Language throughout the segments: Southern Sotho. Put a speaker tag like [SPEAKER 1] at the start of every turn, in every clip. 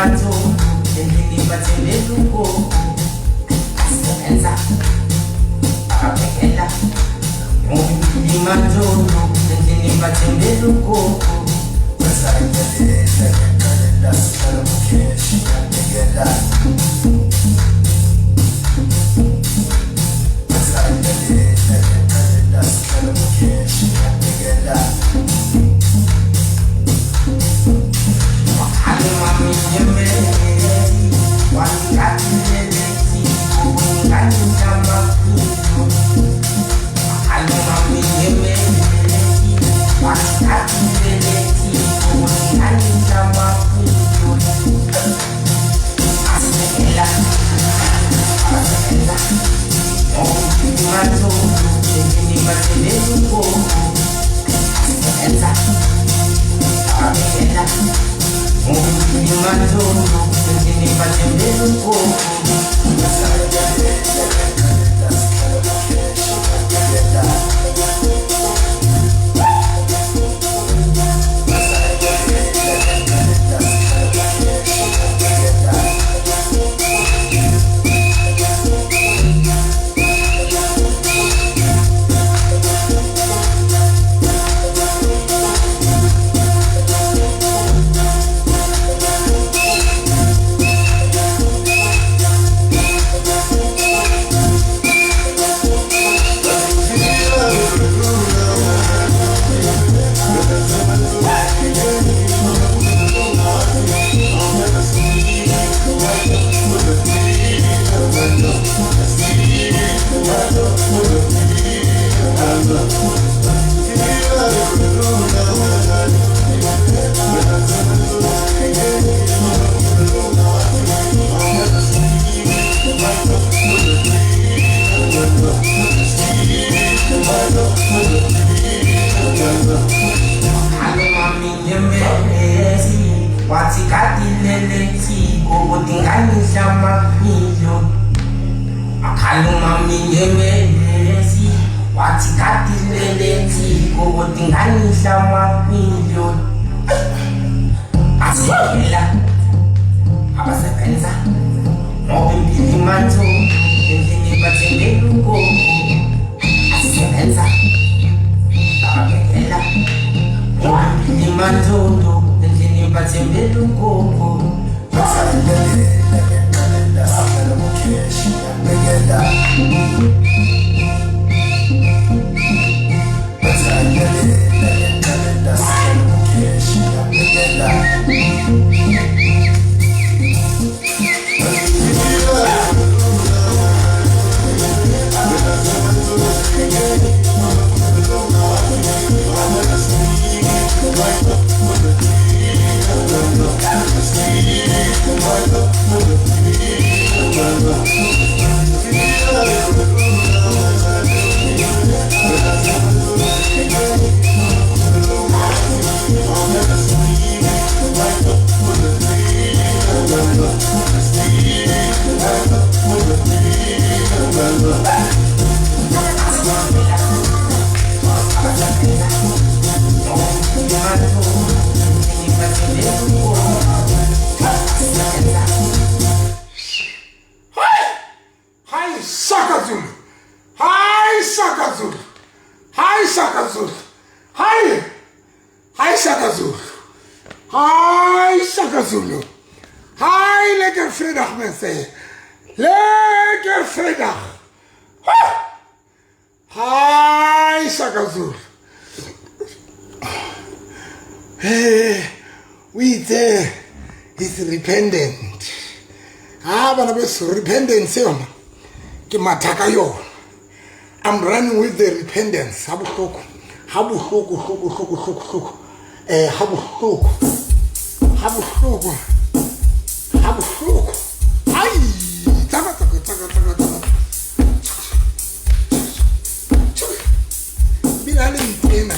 [SPEAKER 1] Matolo endlini bathembela ugogo asebenza abaphekela ngoba impilo imatolo endlini bathembela ugogo.
[SPEAKER 2] Repentance yona ke mathaka yona. I'm running with the repentance. Ha bohloko, ha bohloko, hloko, hloko, hloko, hloko. Ha bohloko, ha bohloko, ha bohloko. Ai, tsaka tsaka tsaka tsaka tsaka. Bila le ntena.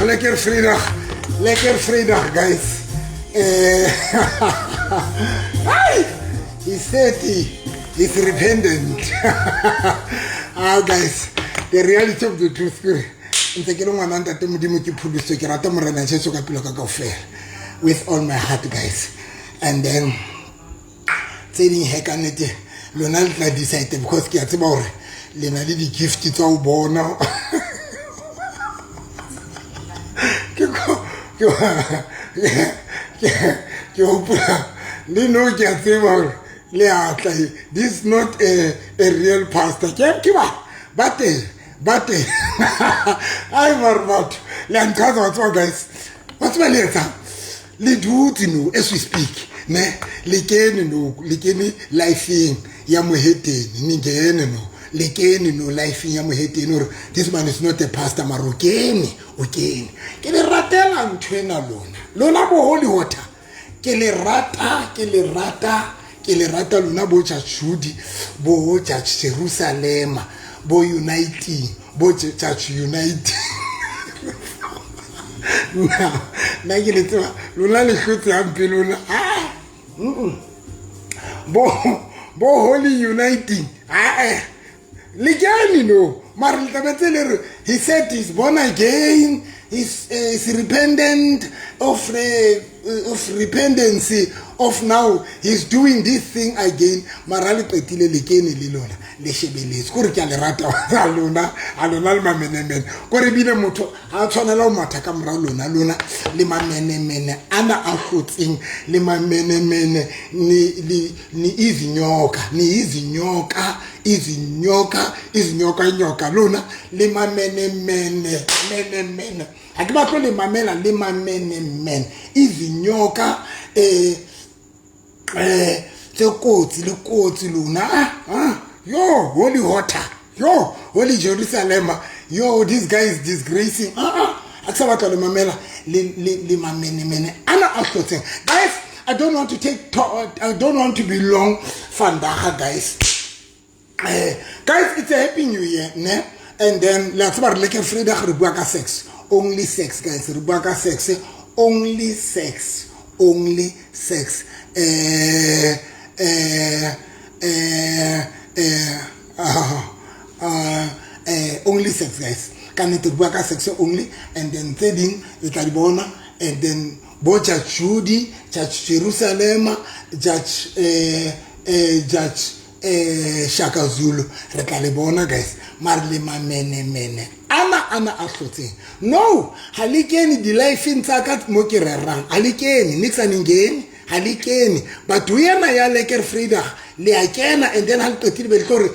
[SPEAKER 2] Lekker vrydag, lekker vrydag, guys. Hi, he's 30, he's repentant. Guys, the reality of the truth. Ntse ke le ngwana ntate Modimo ke pholositswe, ke rata Morena Jesu ka pelo ka kaofela, with all my heart, guys. And then tse ding he ka nnete lona le tla decide, because ke a tseba hore le na le di-gift tsa ho bona. Ke hopola le no ke a tseba hore le a tla. This is not a real pastor. Ke ba teng, ba teng. Ai mare batho le a nqhaza wa tseba, guys. Wa tseba le etsang? Le dutse no as we speak, ne? Le kene no, le kene life-eng ya mohetene, ni ngene no. Le kene no life-eng ya mohetene hore this man is not a pastor, mara o kene, o kene. Ke le ratela ntho ena lona. Lona bo holy water. Ke le rata, ke le rata, ke le rata lona bo Church Judy, bo Church Jerusalem, bo Uniting, bo Church Uniting. Nna ke le tseba lona le hlotse hampe lona. Bo Holy Uniting. Le kene no. Mara le tlametse le re, he said he's born again, he's repentant of repentance of now he's doing this thing again. Mara le qetile le kene le lona le shebeletse kore ke a le rata a lona, a lona le mamenemene. Kore ebile motho ha a tshwanela ho matha ka mora lona, lona le mamenemene ana a hlotseng le mamenemene ni izinyoka, ni izinyoka, izinyoka, izinyoka nyoka lona le mamenemene, menemene. Ha ke batle le mamela le mamenemene. Izinyoka tse kotsi le kotsi lona. Yo, holy water. Yo, holy Jerusalem. Yo, this guy is disgracing. Ha ke sa batla le mamela le mamenemene ana a hlotseng. Guys, I don't want to take, I don't want to be long vandaag, guys. Guys, it's a happy new year, ne? And then let's tseba re leke Vrydag re bua ka sex. Only sex, guys. Re bua ka sex. Only sex. Only sex. Only sex, guys. Ka nnete re bua ka sex only, and then tse ding le tla di bona. And then bo Judge Judy, Judge Jerusalema, Judge Judge Shaka Zulu, re tla le bona, guys. Mare le mamenemene ana ana a hlotseng, no, ha le kene di-lifeng tsa ka mo ke rerang, ha le kene nix aningene, ha le kene. But yena ya Lekker Vrydag le a kena, and then ha le qetile be le tlo re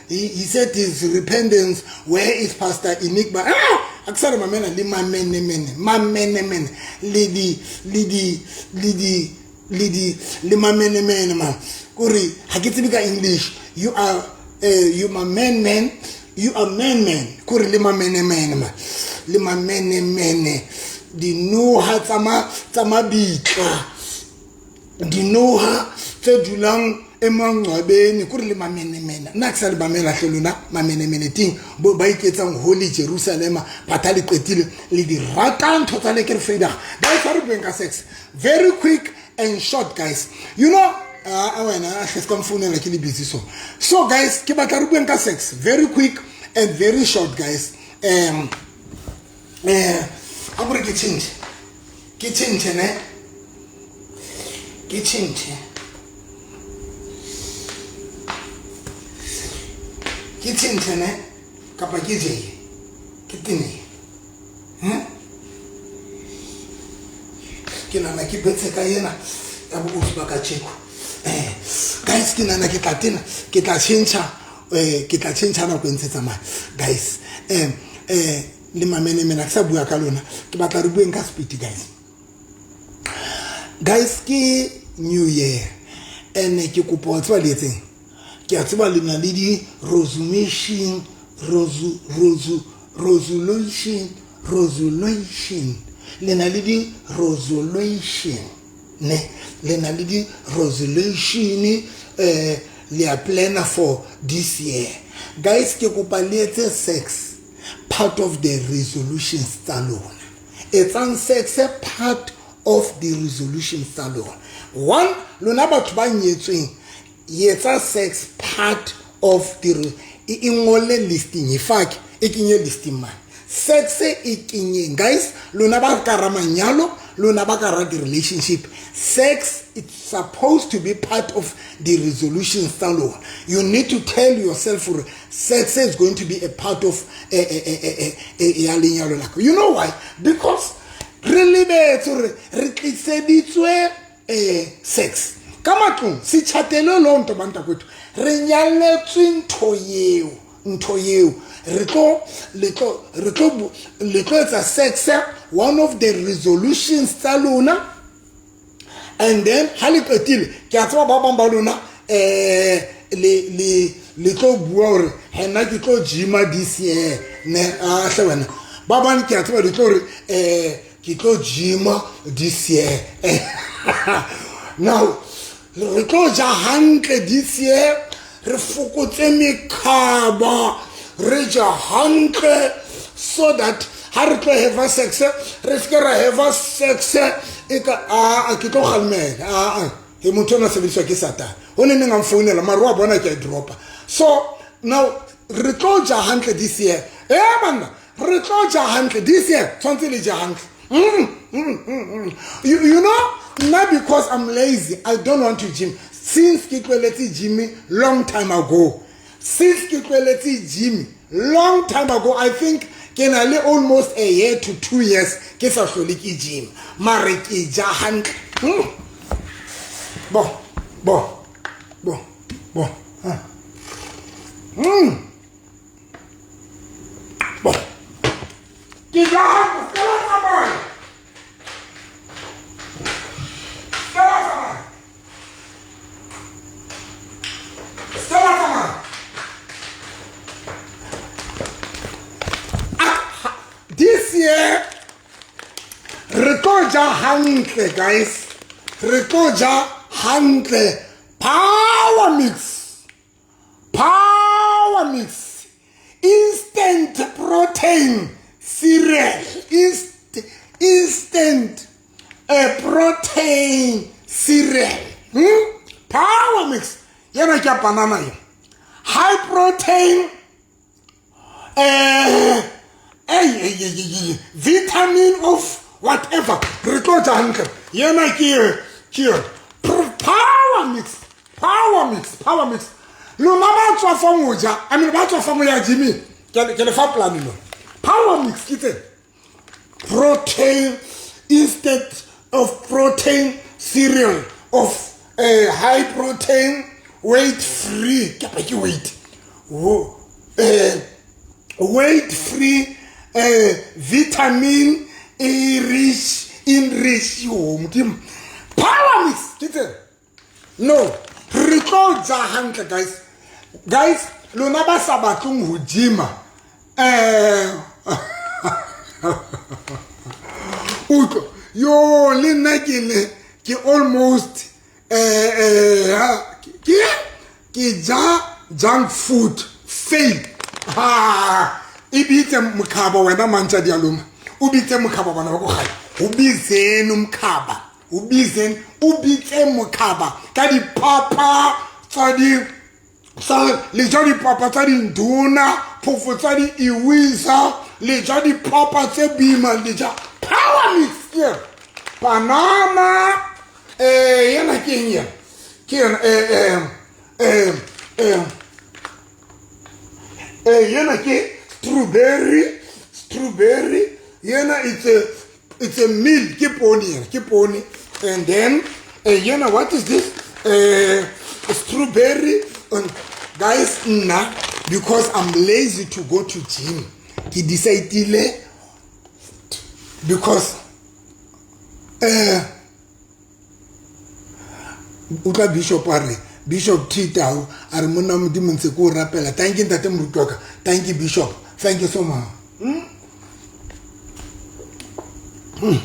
[SPEAKER 2] he said his repentance. Where is Pastor Enigma? Ah, a ke sa re mamela le mamenemene, mamenemene le di le di le di le di le mamenemene man, kore ha ke tsebe ka English. You are you my man man, you are man man, kore le mamenemene man, le mamenemene, dinoha tsa mabitla, dinoha tse dulang emangcwabeni, kore le mamenemene. Nna ke sa le mamela hle lona mamenemene ting bo ba iketsang holy Jerusalema, but ha le qetile le di rata ntho tsa Lekker Vrydag. Guys, ha re bueng ka sex very quick and short, guys. You know, a wena a hle se ka mfounela, ke le busy. So guys, ke batla re bueng ka sex very quick and very short, guys. A kore ke change, ke change ne, ke change, ke change ne, kapa ke je ke tene. Ke nana ke betse ka ena ya bokosi ba kajeko. Guys, ke nana ke tla tena, ke tla change, ke tla change nako e ntse tsamaya, guys. Le mamenemene, ke sa bua ka lona, ke batla re bueng ka speed, guys. Guys, ke new year, and ke kopa wa tseba le etseng. Ke a tseba le na le di resolution, resolution, resolution, le na le di resolution ne, le na le di resolution, le a planner for this year. Guys, ke kopa le etse sex part of the resolutions tsa lona. Etsang sex part of the resolutions tsa lona. One, lona batho ba nyetsweng, etsa sex part of the e ngole listing, e fake, e kenye listing man, sex e kenyeng. Guys, lona ba ka ra manyalo, lona ba ka ra di-relationship, sex, it's supposed to be part of the resolutions tsa lona. You need to tell yourself gore sex is going to be a part of ya lenyalo la ka. You know why? Because re lebetse gore re tliseditswe sex ka matlong. Se tjhatele loo nto, bantakwethu, re nyaletswe ntho eo, ntho eo re tlo le tlo re tlo le tlo etsa sex one of the resolutions tsa lona. And then ha le qetile, ke a tseba ba bang ba lona le tlo bua hore hena ke tlo gyma this year ne. A hle wena, ba bang ke a tseba le tlo re ke tlo gyma this year. Now re tlo ja hantle this year, re fokotse mekhaba, re ja hantle, so that ha re tlo have sex, re se ke ra have sex e ka a ke tlo kgalemela. A he, motho ona sebediswa ke Satane, ho ne neng a mfounela, mare wa bona ke a dropa. So now re tlo ja hantle this year. E banna, re tlo ja hantle this year, tshwanetse le ja hantle. You know, not because I'm lazy, I don't want to gym. Since ke tlohelletse gym long time ago, since ke tlohelletse gym long time ago, I think ke na le almost a year to 2 years ke sa hlole ke gym, mare ke ja hantle. Bo bo bo bo. Bo ke ja hantle, se la tsamaya, se la tsamaya, se la tsamaya. This year re tlo ja hantle, guys, re tlo ja hantle. Power Mix, Power Mix instant protein cereal, instant protein cereal, Power Mix yena ke a banana ye high protein vitamin of whatever re tlo ja hantle yena ke ke power mix power mix power mix lona ba tswafang ho ja I mean ba tswafang ho ya gyming ke le fa plan lona power mix ke tse protein instead of protein cereal of high protein weight free kapa ke weight weight free vitamin e rich in rich yo modimo power mix ke tse no re tlo ja hantle guys guys lona ba sa batleng ho gym-a utlwa yo le nna ke le ke almost ke ja junk food fail ha e bitse mokhaba wena mantša dialoma o bitse mokhaba bana ba ko gae o bitseng mokhaba o bitseng o bitse mokhaba ka dipapa tsa di sa le ja dipapa tsa dinduna phofo tsa di iwisa le ja dipapa tse boima le ja power mix ke banana yena ke eng yena ke yena yena ke strawberry strawberry yena it's a meal ke poone yena ke poone and then yena what is this strawberry and guys nna because I'm lazy to go to gym ke decide because utlwa bishop a re bishop t tau a re monna modimo ntse ke o rapela thank you ntate moruti wa ka thank you bishop thank you so much hmm? Hmm.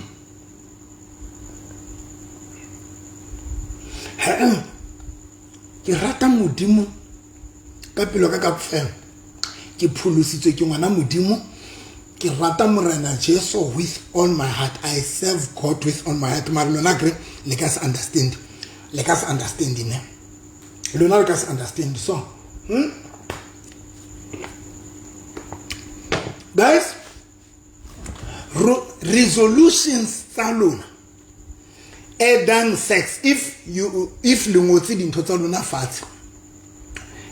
[SPEAKER 2] Ke rata modimo ka pelo ka ka fela ke pholositswe ke ngwana modimo ke rata morena Jesu with all my heart. I serve God with all my heart. Mara lona kre le ka se understand, le ka se understand ne lona le ka se understand. So Guys, resolutions tsa lona addang sex if you if le ngotse dintho tsa lona fatshe,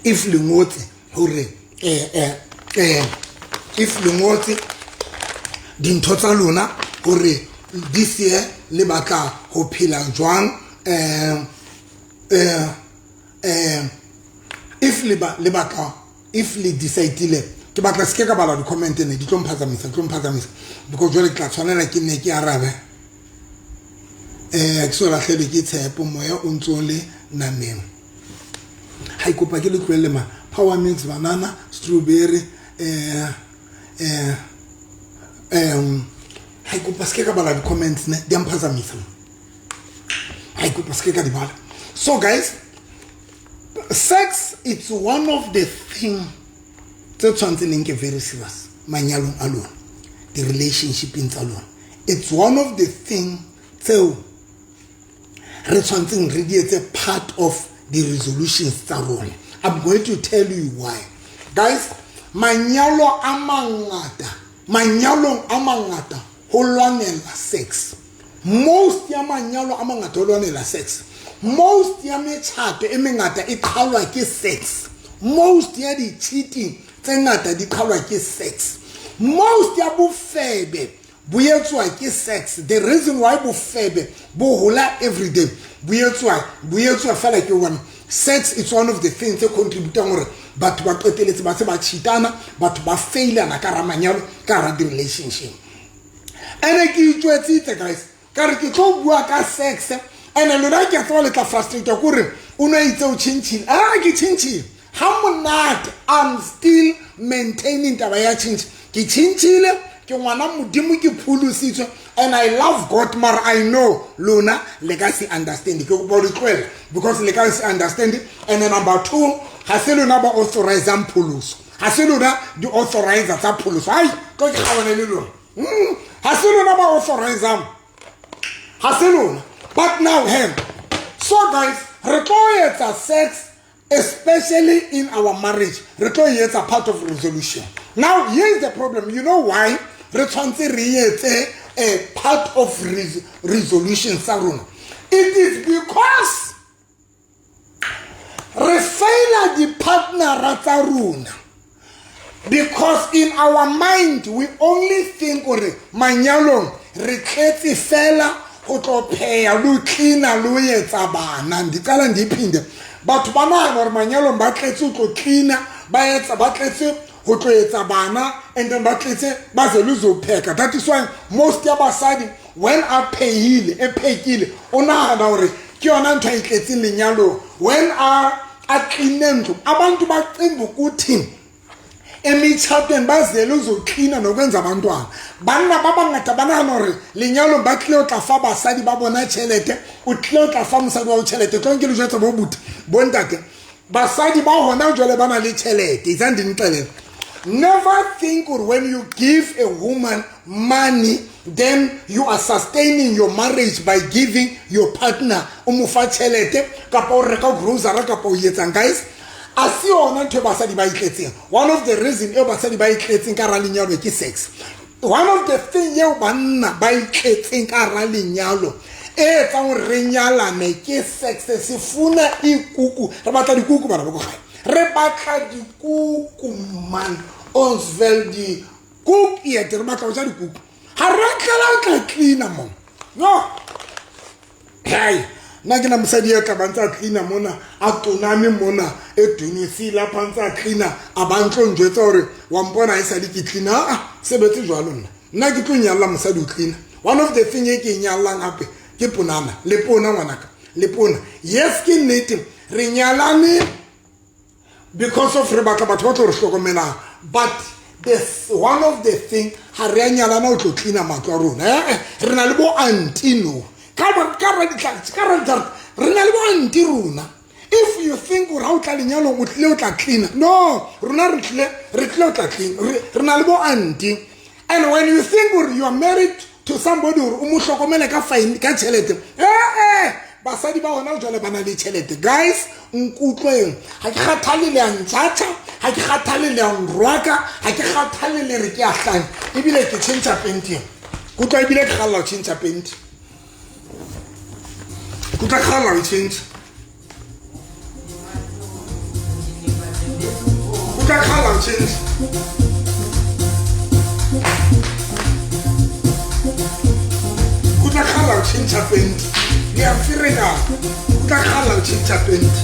[SPEAKER 2] if le ngotse hore if le ngotse dintho tsa lona hore this year le batla ho phela jwang, if le ba le batla if le decide-ile ke batla se ke ka bala di-comment ne di tlo mphazamisa, di tlo mphazamisa because jwale ke tla tshwanela ke nne ke arabe ke so lahlelwe ke tshepo moya o ntso le nameng ha ikopa ke le tlohelle ma power mix banana strawberry ha ikopa se ke ka bala di-comments ne di a mphazamisa ha ikopa se ke ka di bala. So guys, sex, it's one of the thing tse tshwantseng le nke very serious manyalong a lona, di-relationshipeng tsa lona. It's one of the thing tseo re tshwantseng re di etse part of the resolutions tsa rona. I'm going to tell you why. Guys, manyalo a mangata, manyalong a mangata ho lwanela sex. Most ya manyalo a mangata ho lwanela sex. Most ya metjhato e mengata e qhalwa ke sex. Most ya di-cheating tse ngata di qhalwa ke sex. Most ya bofebe bo etswa ke sex. The reason why bofebe bo hola every day bo etswa fela ke one sex. It's one of the things tse contributang hore batho ba qeteletse ba se ba cheatana, batho ba failana ka hara manyalo, ka hara di-relationship. Ene ke itjwetsitse guys ka re ke tlo bua ka sex ene lona ke a tseba le tla frustrate ke hore o no itse o tjhentjhile. Ah, ke tjhentjhile ha monate. I'm still maintaining taba ya change. Ke tjhentjhile, ke ngwana modimo, ke pholositswe and I love God, mara I know lona le ka se understand. Ke kopa le tlohela because le ka se understand. And then number two, ga se lona ba authorizang pholoso, ga se lona di-authorizer tsa pholoso. Ai tlo ke gaone le lona. Ga se lona ba authorizang, ga se lona. But now hem, so guys, re tlo etsa sex Especially in our marriage, re tlo e etsa part of resolution. Now here is the problem. You know why re tshwanetse re etse a part of resolution sa rona? It is because re faila di-partnera tsa rona, because in our mind we only think gore manyalong re tletse fela go tlo pheya le ho cleana le ho etsa bana. Ndicela ndiyiphinde, batho ba nahana gore manyalong ba tletse ho tlo cleana, ba etsa, ba tletse ho tlo etsa bana, and then ba tletse ba zele uzopheka. That is why most ya basadi, when a phehile, e phekile, o nahana gore ke yona ntho a e tletseng lenyalong. When a cleane ntlo, abantu bacinga ukuthi emitshatweni bazele uzoklina nokwenza abantwana. Banna ba bangata ba nahana hore lenyalong ba tlile ho tla fa basadi ba bona tjhelete, o tlile ho tla fa mosadi wa ho tjhelete. Tlong ke le jwetsa bo buti, bo ntate, basadi ba hona jwale ba na le tjhelete. Etsang dintlelele. Never think or when you give a woman money, then you are sustaining your marriage by giving your partner o mo fa tjhelete kapa o reka grocery kapa o etsang. Guys, a se yona ntho e basadi ba itletseng. One of the reason eo basadi ba itletseng ka hara lenyalo ke sex. One of the thing eo banna ba itletseng ka hara lenyalo e etsang hore re nyalane ke sex. Se funa ikuku, re batla dikuku bana ba ko gae, re batla dikuku man, ons wil die koek eet, re batla ho ja dikuku. Ha re tlela ho tla cleaner mo. No. Hey, nna ke na mosadi e tla ba ntse a cleaner mona, a toname mona, e dunisi lapha ntse a cleaner, a ba ntlo njwetsa hore wa mpona ha esale ke cleaner. Ah, sebetse jwalo nna. Nna ke tlo nyalla mosadi o cleaner. One of the thing e ke e nyallang hape ke ponana, le pona ngwanaka, le pona. Yes, ke nnete, re nyalane because of re batla batho ba tlo re hlokomelang, but this one of the thing ha re a nyalana o tlo cleaner matlo a rona. Re na le bo auntie no. Ka ka re na le bo auntie rona. If you think gore ha o tla lenyalong o tlile o tla cleaner, no, rona re tlile o tla clean. Re na le bo auntie. And when you think gore you are married to somebody gore o mo hlokomele ka fine ka tjhelete, basadi ba hona jwale ba na le tjhelete. Guys, nkutlweng, ha ke kgathale le a ntjatjha, ha ke kgathale le a nrwaka, ha ke kgathale le re ke a hlanya, ebile ke tjhentjha penti. Kutlwa ebile ke kgalla ho tjhentjha penti. Kutlwa ke kgalla ho tjhentjha. Kutlwa ke kgalla ho tjhentjha. Kutlwa ke kgalla ho tjhentjha penti. Le a ferekana. Kutlwa ke kgalla ho tjhentjha penti.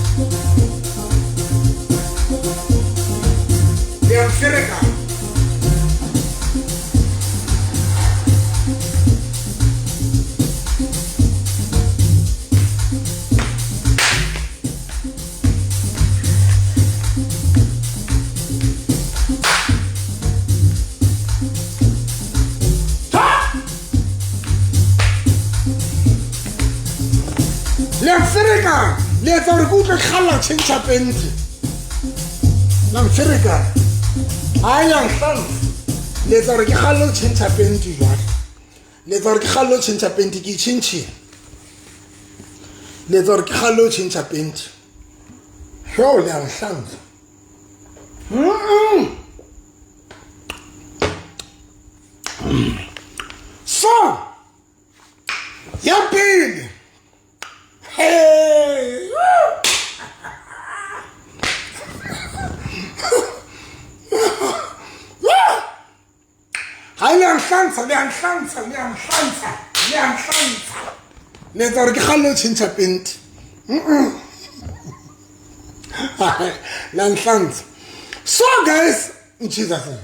[SPEAKER 2] Le a ferekana. Le a ferekana, le etsa hore ke utlwe ke kgalla ho tjhentjha penti. La mferekana. Ha ya nhlantsha. Le etsa hore ke kgalle ho tjhentjha penti jwale. Le etsa hore ke kgalle ho tjhentjha penti, ke e tjhentjhile. Le etsa hore ke kgalle ho tjhentjha penti. Hlo le a nhlantsha. So, ya pele. Hey! Ha le a nhlantsha, le a nhlantsha, le a nhlantsha, le a nhlantsha. Le etsa hore ke kgalle ho tjhentjha penti. Le a nhlantsha. So guys, in Jesus name.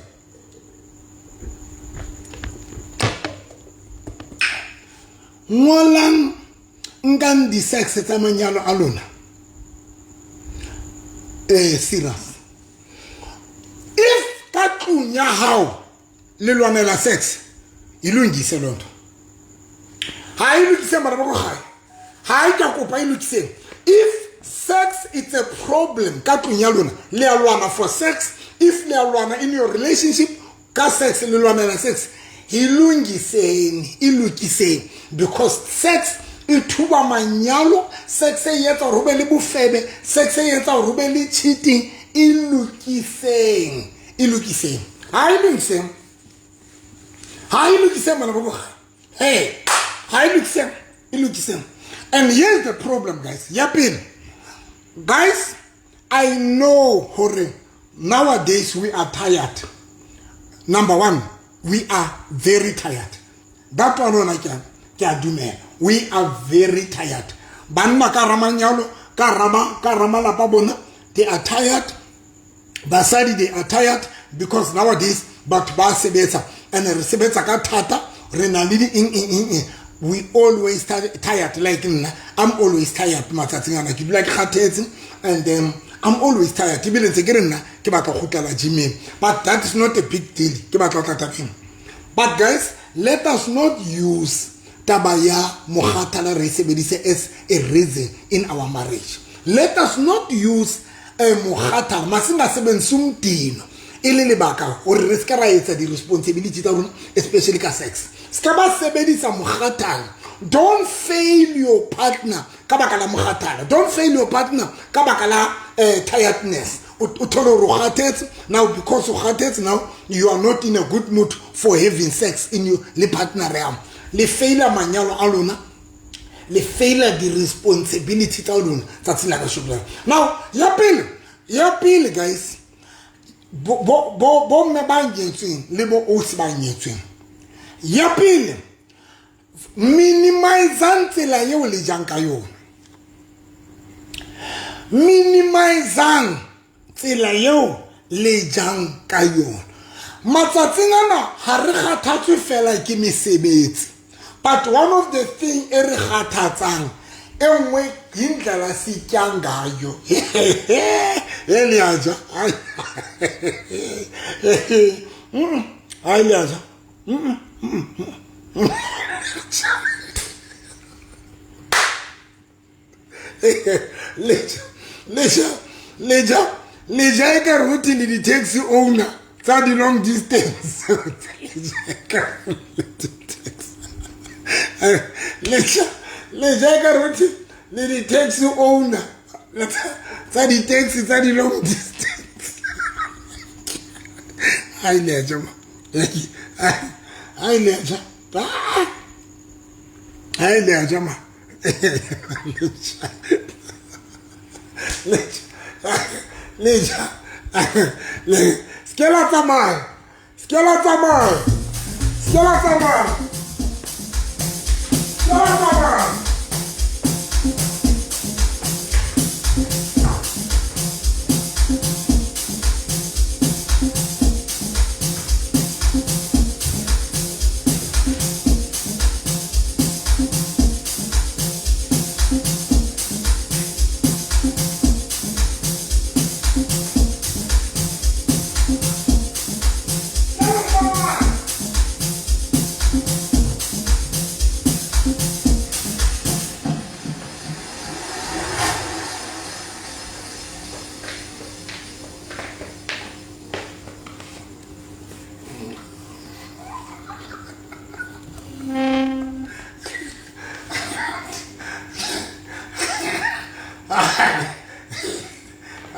[SPEAKER 2] Ngolang nkang di-sex tsa manyalo a lona. Serious. If ka tlung ya hao le lwanela sex, e lokise loo ntho. Ha e lokiseng bana ba ko gae. Ha e ka kopa e lokiseng. If sex it's a problem ka tlung ya lona, le a lwana for sex. If le a lwana in your relationship ka sex, le lwanela sex, e lokiseng, e lokiseng, because sex E thuba manyalo, sex e etsa hore ho be le bofebe, sex e etsa hore ho be le cheating. E lokiseng, e lokiseng, ha e lokiseng, ha e lokiseng bana ba ko hey, ha e lokiseng, e lokiseng. And here's the problem, guys. Ya pele, guys, I know hore nowadays we are tired. Number one, we are very tired. That one ona ke a dumela. We are very tired. Banna ka ramanyalo, ka rama, ka ramalapa bona, they are tired. Basadi, they are tired because nowadays batho ba sebetsa and re sebetsa ka thata, re na le di eng eng eng eng. We always tired. Like nna, I'm always tired matsatsing ana, ke dula ke kgathetse, and then I'm always tired. Ebile ntse ke re nna ke batla go kgutlela gymeng, but that is not a big deal. Ke batla go tla tabeng. But guys, let us not use taba ya mokgathala re e sebedise as a reason in our marriage. Let us not use mokgathala, masingasebenzisi umdino e le lebaka hore re se ka ra etsa di-responsibility tsa rona, especially ka sex. Se ka ba sebedisa mokgathala. Don't fail your partner ka baka la mokgathala. Don't fail your partner ka baka la tiredness. O thole hore o kgathetse now, because o kgathetse now, you are not in a good mood for having sex in your le partner ya. Le faila manyalo a lona, le faila di-responsibility tsa lona tsatsing la kasheno. Now, ya pele, ya pele, guys, bo bo bo mme ba nyetsweng le bo ausi ba nyetsweng, ya pele, minimizang tsela eo le jang ka yona. Minimizang tsela eo le jang ka yona. Matsatsing ana ha re kgathatswe fela ke mesebetsi, but one of the thing e re kgathatsang e nngwe ke indlela sitya ngayo. E le a ja, hayi le a ja. Leja, leja, leja e ka re ho le di-taxi owner tsa di-long distance. Leja, leja e ka re ho le di-taxi owner tsa di-taxi tsa di-long distance. Hayi le ja ma, hayi le ja, hayi le ja ma. Leja, leja, se ke la tsamaya, se ke la tsamaya, se ke la tsamaya, se ke la tsamaya.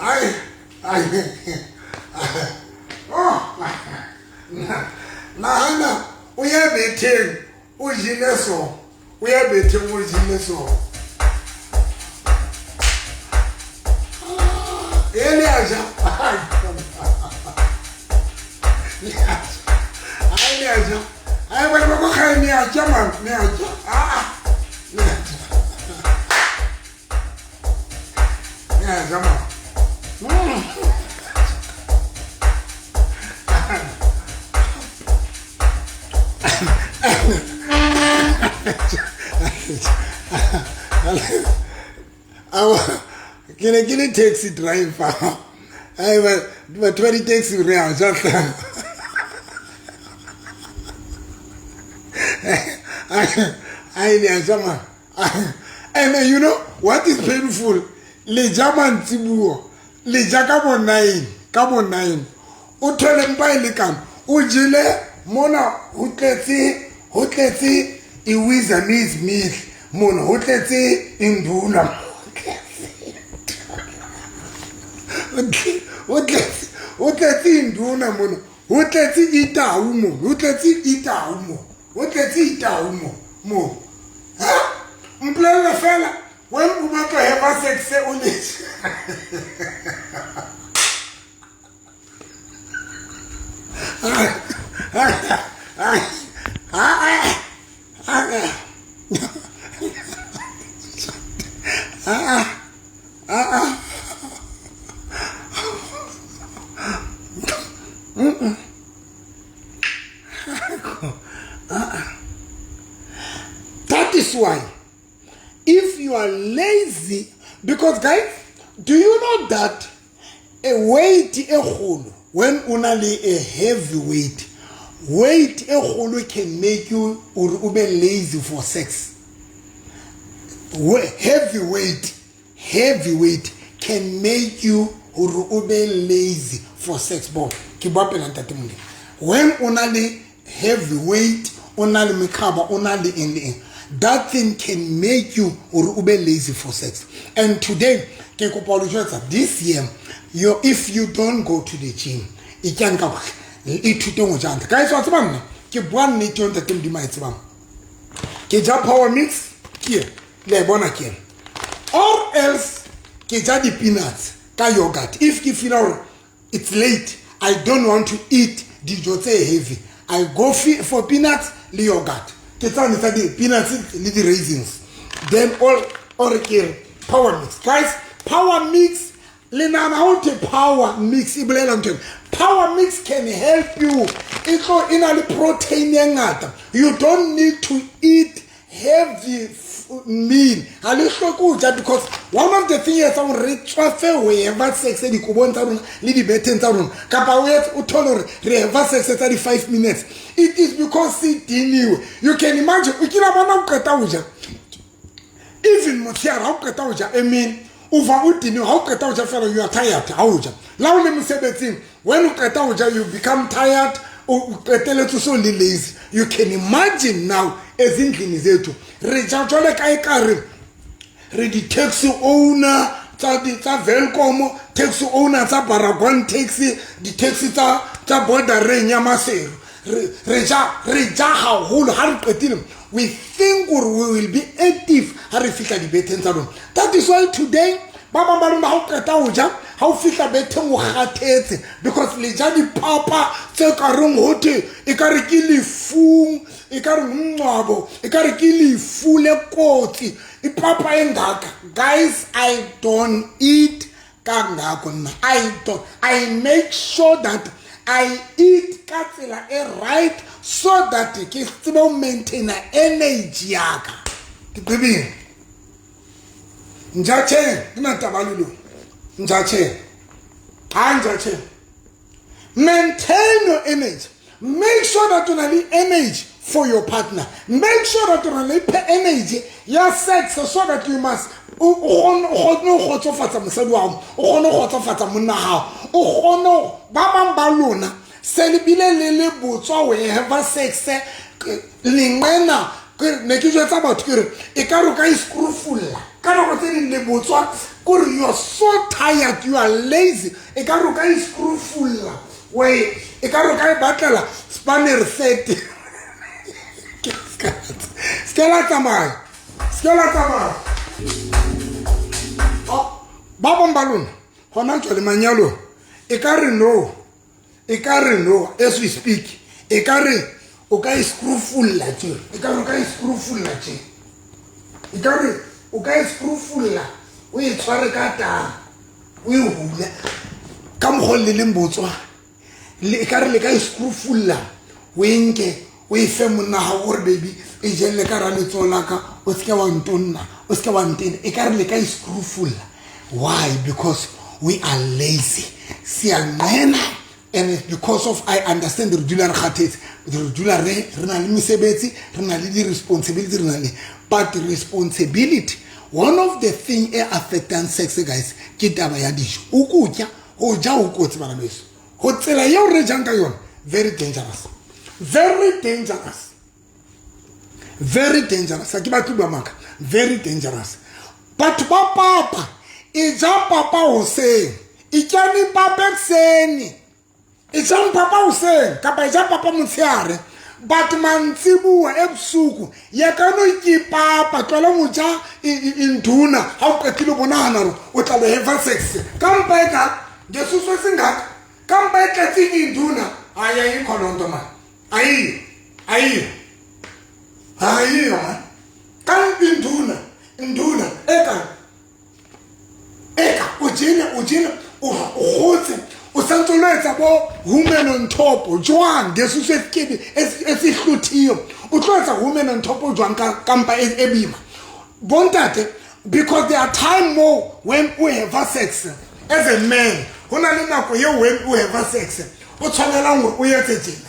[SPEAKER 2] Ai, ai, oh, nahana o ye betheng o jele so, o ye betheng o jele so. E le a ja, ai, le a ja, ai, bana ba ko gae le a ja man, le a ja, ah, le a ja. Le a ja man. Ke ne ke le taxi driver. Ai, batho ba di-taxi re a ja hle. Ai, le a ja man. And you know what is painful? Le ja mantsibuo, le ja ka bo 9, ka bo 9. O thole mpa e lekana, o jele mona ho tletse, ho tletse iwiza meals meal. Mona ho tletse induna. Ho tletse induna mona. Ho tletse itau mo. Ho tletse itau mo. Ho tletse itau mo. Mo. Ha? Mpolelle fela when o batla have sex o le. That is why if you are lazy, because guys, do you know that a weight e kgolo, when o na le a heavy weight, weight e kgolo can make you or o be lazy for sex. Heavy weight can make you or o be lazy for sex. Bo ke bua pela ntate Modimo. When o na le heavy weight, o na le mekhaba, o na le eng le eng, that thing can make you or o be lazy for sex. And today ke kopa ho le jwetsa, this year, if you don't go to the gym, e kang ka bohle, ithute ho ja hantle. Guys, wa tseba nna ke bua nnete eo ntate Modimo a e tsebang. Ke ja power mix ke le a e bona ke ena. Or else ke ja di-peanuts ka yogurt. If ke feel hore it's late, I don't want to eat dijo tse heavy, I go for peanuts le yogurt. Ke tsane tsa di-peanuts le di-raisins. Then all or ke re power mix. Guys, power mix le nahana ha ho thwe power mix e bolela ntho ena. Power mix can help you. E tlo e na le protein e ngata. You don't need to eat heavy meal. Ha le hloke ho ja, because one of the things e etsang hore re tswafe ho eva sex dikobong tsa rona le dibetheng tsa rona, kapa o etse o thole hore re eva sex tsa di 5 minutes, it is because se diniwe. You can imagine o kila bona o qeta ho ja, even motshehare ha o qeta ho ja emeng, o va o diniwe. Ha o qeta ho ja fela, you are tired. Ha o ja la o le mosebetsing, when o qeta ho ja, you become tired, o qeteletse so le lazy. You can imagine now ezindlini zethu re ja jwale ka ekare re di-taxi owner tsa Welkom, taxi owner tsa Baragwan taxi, di-taxi tsa bordereng ya Maseru. Re ja haholo. Ha re qetile, we think gore we will be active ha re fihla dibetheng tsa rona. That is why today ba bang ba lona ha o qeta ho ja, ha o fihla betheng o kgathetse, because le ja dipapa tse ka reng ho thwe e ka re ke lefung, e ka re mngcwabo, e ka re ke lefu le kotsi, ipapa e ngaka. Guys, I don't eat kangako nna. I don't. I make sure that I eat ka tsela e right so that ke tsebe ho maintain energy ya ka. Ke tsebile. Njatjhe, ke na taba le lona. Njatjhe. Ha njatjhe. Maintain your energy. Make sure that you have energy for your partner. Make sure that you have energy ya sex so that you must o kgone ho kgotsofatsa mosadi wa hao, o kgone ho kgotsofatsa monna hao, o kgone ba bang ba lona se le bile le le botswa ho have sex lenqena. Ne ke jwetsa batho ke re e ka re o ka e screwfulla ka nako tse ding le botswa, kore you are so tired, you are lazy, e ka re o ka e screwfulla, we e ka re o ka e batlela spanner set. Se la tsamaya, se la tsamaya. Ba bang ba lona hona jwale manyalo e ka re no, e ka re no as we speak, e ka re o ka e screwfulla tje, e ka re o ka e screwfulla tje, e ka re o ka e screwfulla, o e tshware ka tang, o e hule ka mokgwa le leng botswa, e ka re le ka e screwfulla, o e nke o e fe monna hao, o re baby e jelle ka ra letsoho la ka, o seke wa ntonna, o seke wa ntena. E ka re le ka e screwfulla. Why? Because we are lazy. Siyanqena. And it's because of I understand re dula re kgathetse, re dula re na le mesebetsi, re na le di-responsibility, re na le, but responsibility, one of the thing e affectang sex guys ke taba ya dijo. O kutya, ho ja ho kotsi bana beso. Ho tsela eo re jang ka yona, very dangerous. Very dangerous. Very dangerous. Ha ke batle bua maka. Very dangerous. Batho ba papa, e ja papa hoseng, ityani papa ekuseni, ejang papa hoseng kapa ejang papa motshehare, but mantsibuwa ebusuku yekani o ke papa, tlohela ho ja induna ha o qetile o bonahana hore o tla lo have sex ka mpa e ka ngesusu esingaka, ka mpa e tletseng induna. Hayi, ayikho loo nto mani, ayiyo, ayiyo, ayiyo mani. Ka induna, induna eka eka o jele, o jele, o kgotse, o santse o lo etsa bo woman on top jwang ngesusu esikebi esihluthiyo, o tlo etsa woman on top jwang ka mpa e boima bontate? Because there are time more when o have sex as a man, ho na le nako eo when o have sex o tshwanelang hore o etse tjena,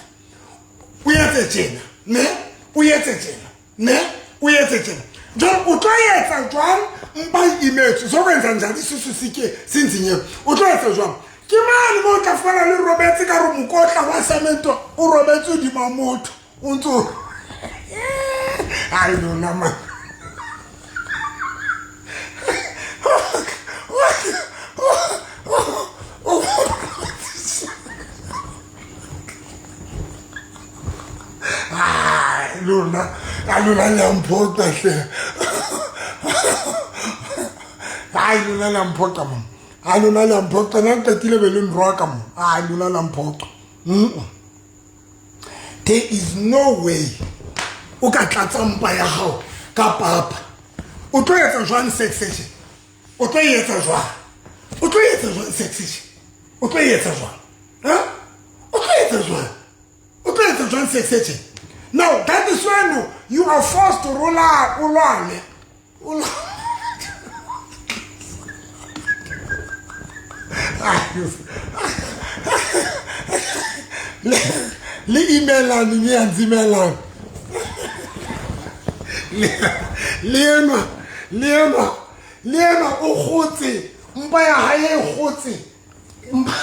[SPEAKER 2] o etse tjena, ne o etse tjena, ne o etse tjena. Jwale o tlo etsa jwang mpa e imetswe? So kwenza njani isisu sike sinzinyewe? O tlo etsa jwang? Ke mane mo o tla fumana le robetse ka re mokotla wa cemento o robetse hodima motho o ntso. Ai lona man. Ai lona, a lona le a mphoqa hle. Ai lona le a mphoqa mo. A lona le a mphoqa, nna qetile be le nroka mo. Ai lona le a mphoqa. There is no way o ka tlatsa mpa ya hao ka papa. O tlo etsa jwang sex session? O tlo etsa jwang? O tlo etsa jwang sex session? O tlo etsa jwang? Ha? O tlo etsa jwang? O tlo etsa jwang sex session? Now that is when you are forced to roll out, o lwane. O le imelane mme ya ntsimelane le enwa, le enwa, le enwa o kgotse mpa ya hae e kgotse mpa.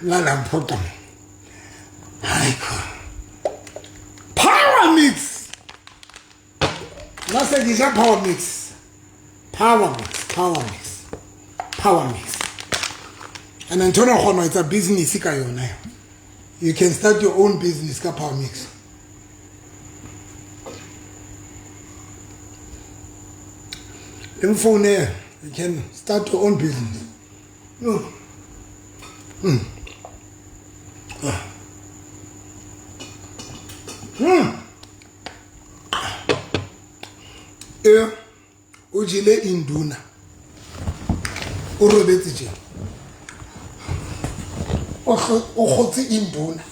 [SPEAKER 2] La la mphoqa. Hayi, power mix, nna se ke ja power mix, power mix, power mix, power mix. And ntho ena o kgona ho etsa business ka yona. You can start your own business ka power mix. Le mfounela, you can start your own business. E o jele induna, o robetse tjena, o kgotse induna.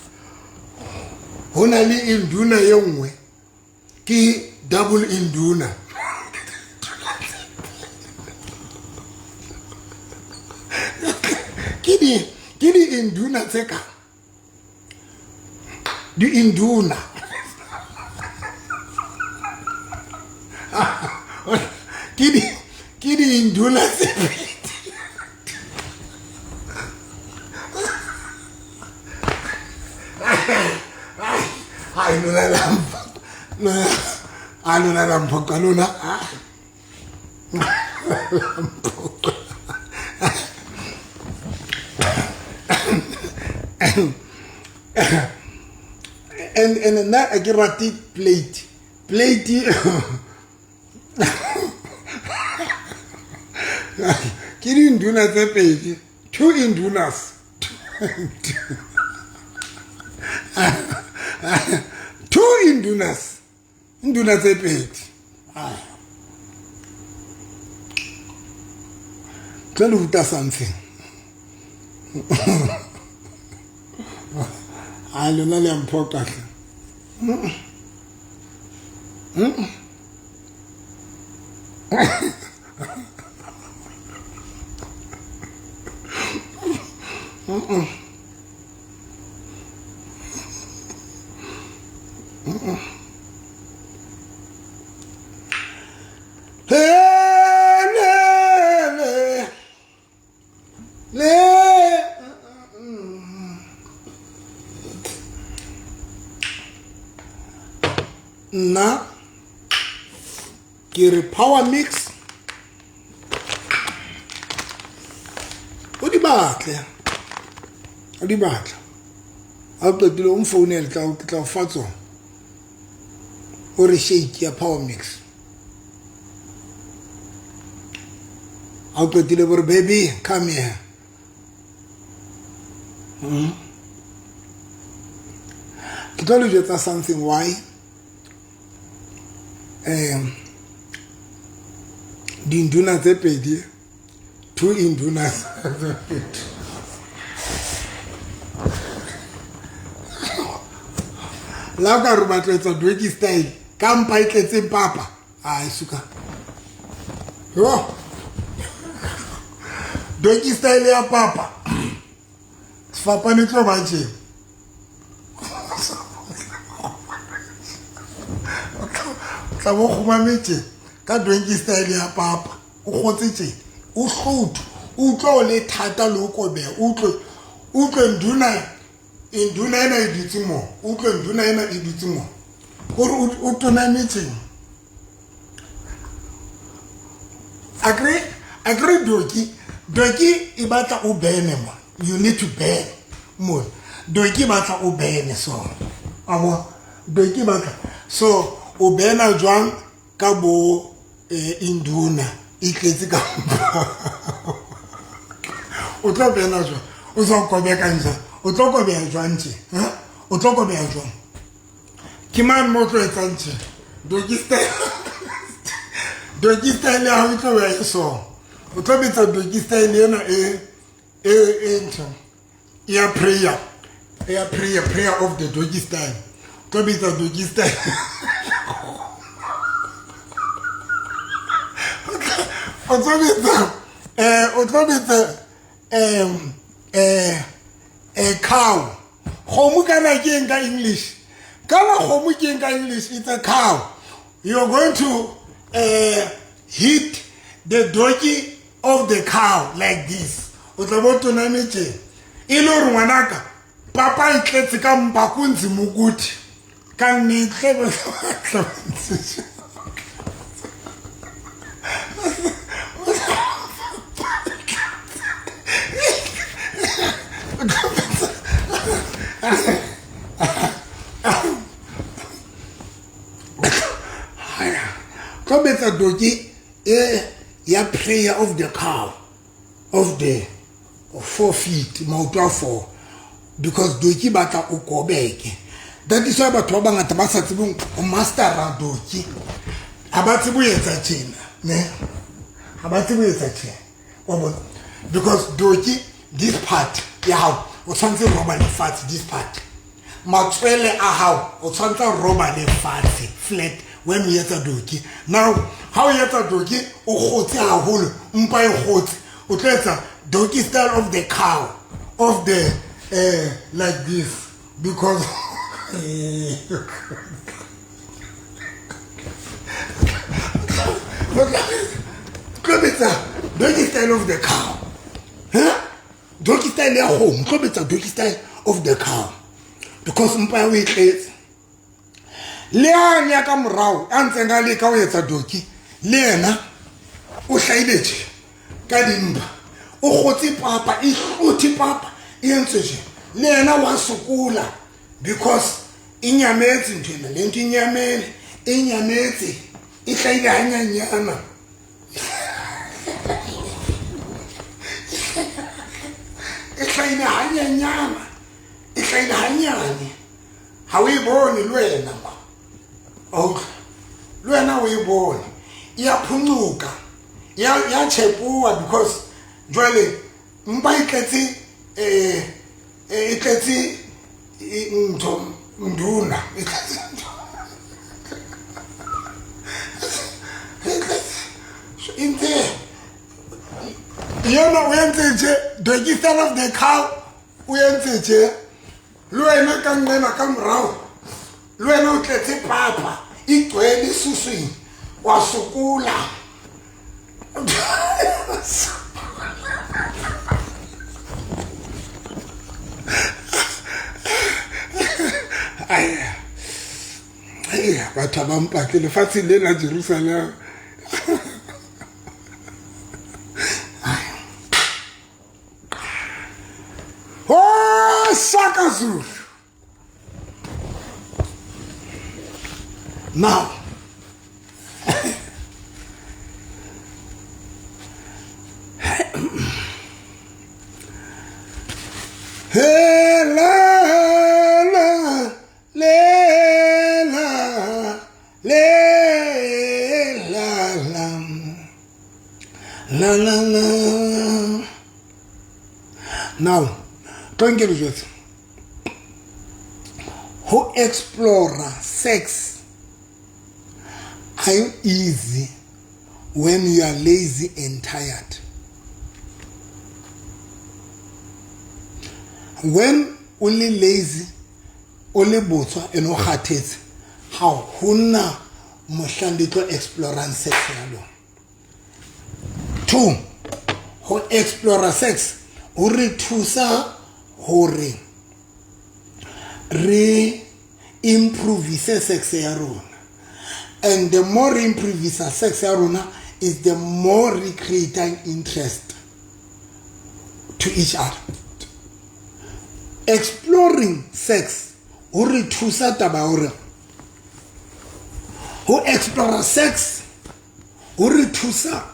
[SPEAKER 2] Ho na le induna e nngwe ke double induna. Ke di induna tse ka di induna, ke di induna tse pedi. Ai lona la a lona la mphoqa lona la mphoqa. And nna a ke rate plate, plate ke dinduna tse pedi, two indunas, two indunas, induna tse pedi. Tlo le ruta something. A lona le a mphoqa hle. Hey, Nna ke re power mix o di batle o di batla ha o qetile o mfounele ke tla o fa tsona o re shake ya power mix ha o qetile bo re baby come here. Ke tlo le jwetsa something why dinduna tse pedi, two indunas tse pedi la ka re batla etsa doggy style ka mpa e tletseng papa ai suka yo doggy style ya papa sefapane tlo ba tje tla bo kgumametse ka doggy style ya papa o kgotse tje o hlotho o utlwa o le thata le o kobeha o utlwe nduna induna ena e dutse mo o utlwe nduna ena e dutse mo gore o tonametseng akre doki e batla o bene mo you need to bend mo doki e batla o bene so abo doki batla so o bena jwang ka bo induna e tletse ka o tlo bena jwang o sa kobeka njang o tlo kobeha jwang tje o tlo kobeha jwang ke mang mo tlo etsang tje doki style ya ho tlo ya so o tlo betsa doki style ena e ntho ya prayer prayer of the doggy style o tlo betsa doggy style o tlo betsa cow kgomo kana ke eng ka English kana kgomo ke eng ka English it's a cow. You're going to hit the doggy of the cow like this o tla bo tonametse e le hore ngwanaka papa e tletse ka mpa go nzima ukuthi ka nnetle tlo betsa doki e ya prayer of the cow of the 4 feet maoto a 4 because doki batla o kobeke. That is why batho ba bangata ba sa tsebeng ho mastera doki ha ba tsebe ho etsa tjena ne ha ba tsebe ho etsa tjena wa bona because doki this part ya hao o tshwanetse roba lefatshe this part matswele a hao o tshwanetse roba lefatshe flat when o etsa doki. Now ha o etsa doki o kgotse haholo mpa e kgotse o tlo etsa doggy style of the cow of the like this because tlo betsa doggy style of the cow doggy style ya kgomo tlo betsa doggy style of the cow because mpa ya o e tletse le a nya ka morao a ntseng a leka ho etsa doki le yena o hlahile tje ka dimpa o kgotse papa e hlothe papa e entse tje le yena wa sokola because e nyametse ntho ena le ntho e nyamele e nyametse e hlahile hanyanyana e hlahile hanyanyana e hlahile hanyane ha o e bone le wena le wena o e bone e a phuncuka ya tshepuwa because jwale mpa e tletse e tletse ntho nduna e tletse ntse yona o entse tje doggy style of the cow o entse tje le wena ka nqena ka morao le wena o tletse papa e gcwele suswing wa sokola Batho ba mpatle lefatsheng le la Jerusalem. Oh, Shaka Zulu. Now, hey, la, la, le, la, le, la, la, la, la, la. Now, tlo nke le jwetse ho explore sex are you easy when you are lazy and tired. When o le lazy, o le botswa and o kgathetse, ha hona mohlang le tlo explorang sex ya lona. Two, ho explore sex ho re thusa hore re improvise sex ya rona, and the more re improvise sex ya rona is the more re creating interest to each other. Exploring sex ho re thusa taba ya hore ho explore sex ho re thusa,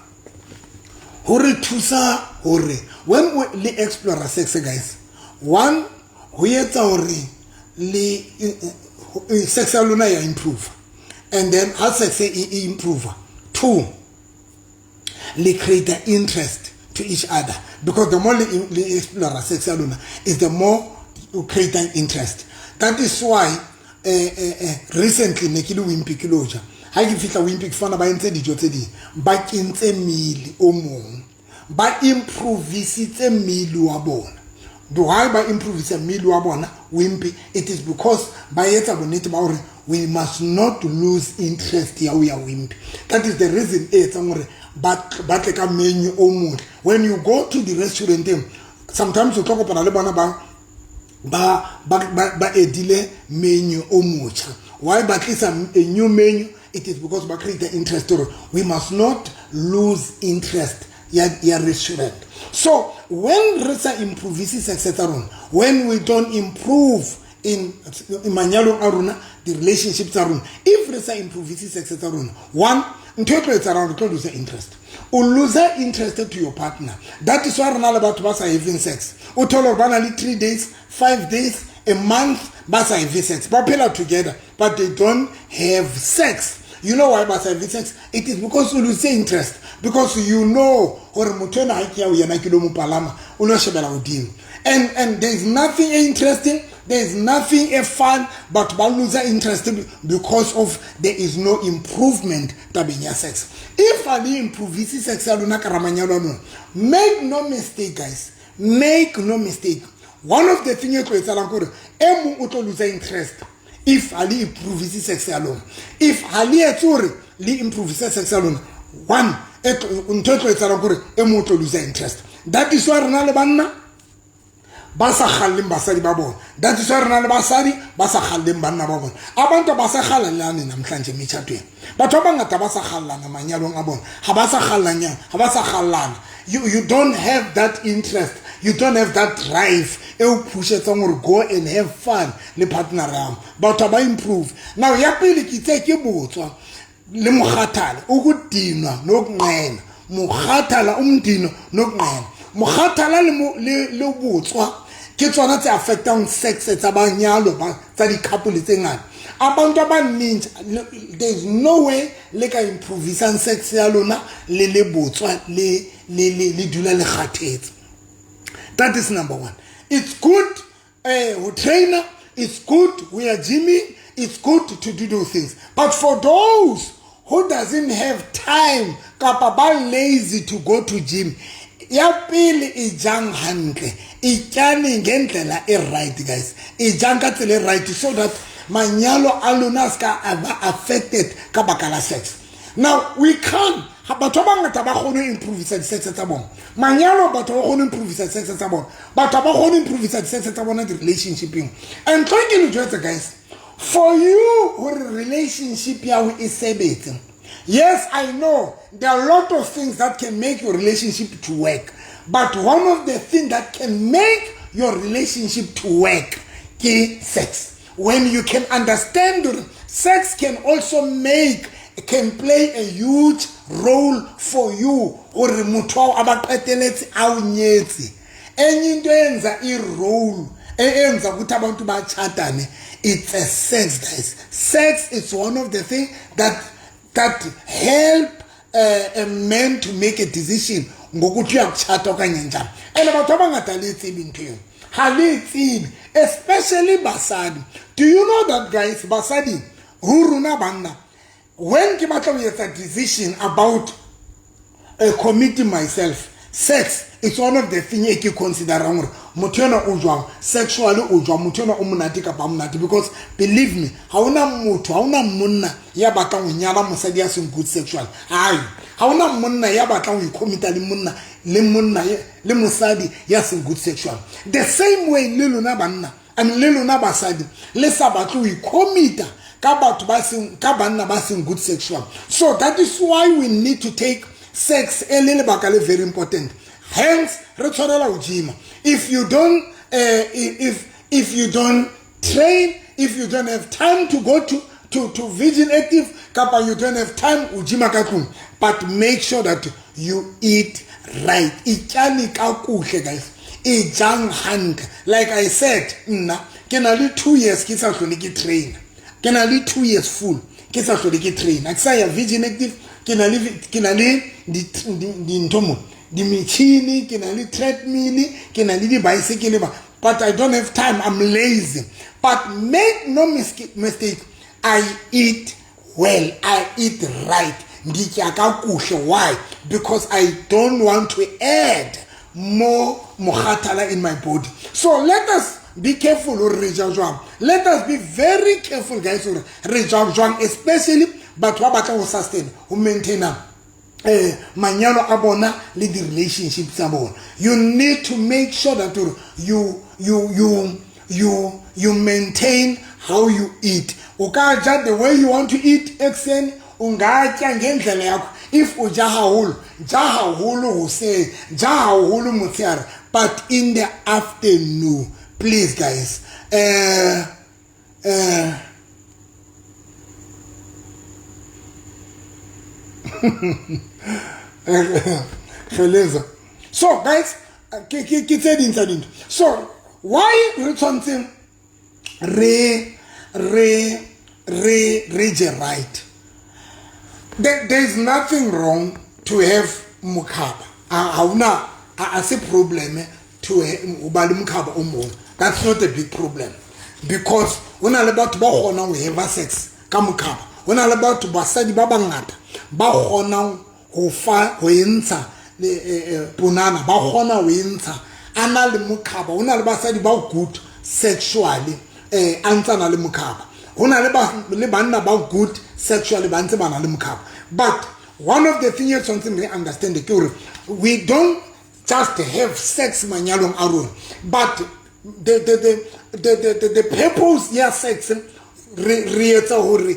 [SPEAKER 2] ho re thusa hore when we le explore sex, guys, one, ho etsa hore le sex ya lona ya improve, and then ha sex e improve, two, le create interest to each other, because the more le explore sex ya lona is the more you create interest. That is why recently ne ke le Wimpy ke lo ja. Ha ke fihla Wimpy ke fana ba entse dijo tse ding, ba kentse meal o mong, ba improvisitse meal wa bona. Why ba improvise meal wa bona Wimpy? It is because ba etsa bonnete ba hore we must not lose interest ya ho ya Wimpy. That is the reason e etsang hore ba tle ka menu o motle. When you go to the restaurant, sometimes o tlo kopana le bona ba edile menu o motjha. Why ba tlisa a new menu? It is because ba create interest hore we must not lose interest ya restaurant. So when re sa improve sex tsa rona, when we don't improve in manyalong a rona, the relationship tsa rona, if re sa improve sex tsa rona, one, ntho e tlo etsahalang, re tlo lose interest. O lose interest to your partner. That is why re na le batho ba sa having sex. O thole hore ba na le 3 days, 5 days, a month ba sa have sex. Ba phela together, but they don't have sex. You know why ba sa have sex? It is because you lose interest. Because you know hore motho ena ha ke ya ho yena ke lo mo palama, o lo shebela hodimo. And there is nothing interesting, there is nothing fun, but ba lose interest because of there is no improvement tabeng ya sex. If a le improve sex ya lona ka ramanyalo a lona, make no mistake, guys, make no mistake. One of the things e tlo etsahalang ke hore e mong o tlo lose interest if ha le improve sex ya lona. If ha le etse hore le improve sex ya lona, one, ntho e tlo etsahalang ke hore e mong o tlo lose interest. That is why re na le banna ba sa kgalleng basadi ba bona. That is why re na le basadi ba sa kgalleng banna ba bona. Abantu ba sa kgallane namhlanje metjhatweni. Batho ba bangata ba sa kgallana manyalong a bona. Ha ba sa kgallanya, ha ba sa kgallana. You don't have that interest. You don't have that drive e o pushetsang hore go and have fun le partner ya hao. Batho ba improve. Now ya pele ke itse ke botswa le mokgathala, ukudinwa nokunqena. Mokgathala, umdino nokunqena. Mokgathala le botswa ke tsona tse affectang sex tsa banyalo ba tsa di-couple tse ngata. Abantu abaningi, there is no way le ka improvisang sex ya lona le le botswa le dula le kgathetse. That is number one. It's good ho trainer, it's good we are gymming, it's good to do those things. But for those who doesn't have time kapa ba lazy to go to gym, ya pele e jang hantle, e tyane ngendlela e right, guys. E jang ka tsela e right so that manyalo a lona a ska a ba affected ka baka la sex. Now we can't, batho ba bangata ba kgone ho improvisa di-sex tsa bona. Manyalo batho ba kgone ho improvisa di-sex tsa bona. Batho ba kgone ho improvisa di-sex tsa bona di-relationshipeng. And tlo ke le jwetse, guys, For you hore relationship ya ho e sebetse, yes, I know there are a lot of things that can make your relationship to work, but one of the things that can make your relationship to work ke sex. When you can understand sex can also make, can play a huge role for you hore motho wa a ba qeteletse a o nyetse. Enye into eyenza i-role eyenza ukuthi abantu bachatane, it's a sex, guys. Sex is one of the thing that help a man to make a decision ngokuthi uyakuchata okanye njani. And batho ba bangata le tsebe ntho eo, ha le tsebe, especially basadi. Do you know that, guys, basadi ho rona banna, when ke batla ho etsa decision about committing myself, sex it's one of the thing e ke considerang gore motho ena o jwang sexually, o jwang motho ena, o monate kapa monate. Because believe me, ha ona motho, ha ona monna ya batlang ho nyala mosadi ya seng good sexual. Hai, ha ona monna ya batlang ho icommita le monna le monna le mosadi ya seng good sexual. The same way le lona banna, I mean, le lona basadi le sa batle ho icommita ka batho ba seng, ka banna ba seng good sexual. So that is why we need to take sex e le lebaka le very important. Hence re tshwanela ho gyma. If you don't if you don't train, if you don't have time to go to Virgin Active, kapa you don't have time o gyma ka tlung, but make sure that you eat right. Ityani kakuhle, guys, ejang hantle. Like I said, nna ke na le 2 years ke sa hlole ke trainer. Ke na le 2 years full ke sa hlole ke trainer, ke sa ya Virgin Active. Ke na le dintho mo, di-metšhini, ke na le treadmill, ke na le di-bicycle ba, but I don't have time, I'm lazy. But make no mistake, I eat well, I eat right, nditya kakuhle. Why? Because I don't want to add more mokgathala in my body. So let us be careful hore re ja jwang. Let us be very careful, guys, hore re ja jwang, especially batho ba batlang ho sustain, ho maintaina manyalo a bona le di-relationship tsa bona. You need to make sure that you maintain how you eat. O ka ja the way you want to eat ekuseni, ungatya ngendlela yakho. If o ja haholo, ja haholo hoseng, ja haholo motshehare, but in the afternoon, please, guys, Geleza. So guys, ke tse ding tsa dintho. So why re tshwanetse re je right? There is nothing wrong to have mokhaba. Ha una a se problem to ho ba le mokhaba o mong. That's not a big problem, because ho na le batho ba kgonang ho have sex ka mokhaba. Ho na le batho, basadi ba bangata ba kgonang ho fa ho entsha ponana, ba kgona ho entsha a na le mokhaba. Ho na le basadi ba good sexually a ntsa na le mokhaba. Ho na le banna ba good sexually ba ntse ba na le mokhaba. But one of the things e tshwanetseng re understand ke hore we don't just have sex manyalong a rona, but the purpose ya sex, re etsa hore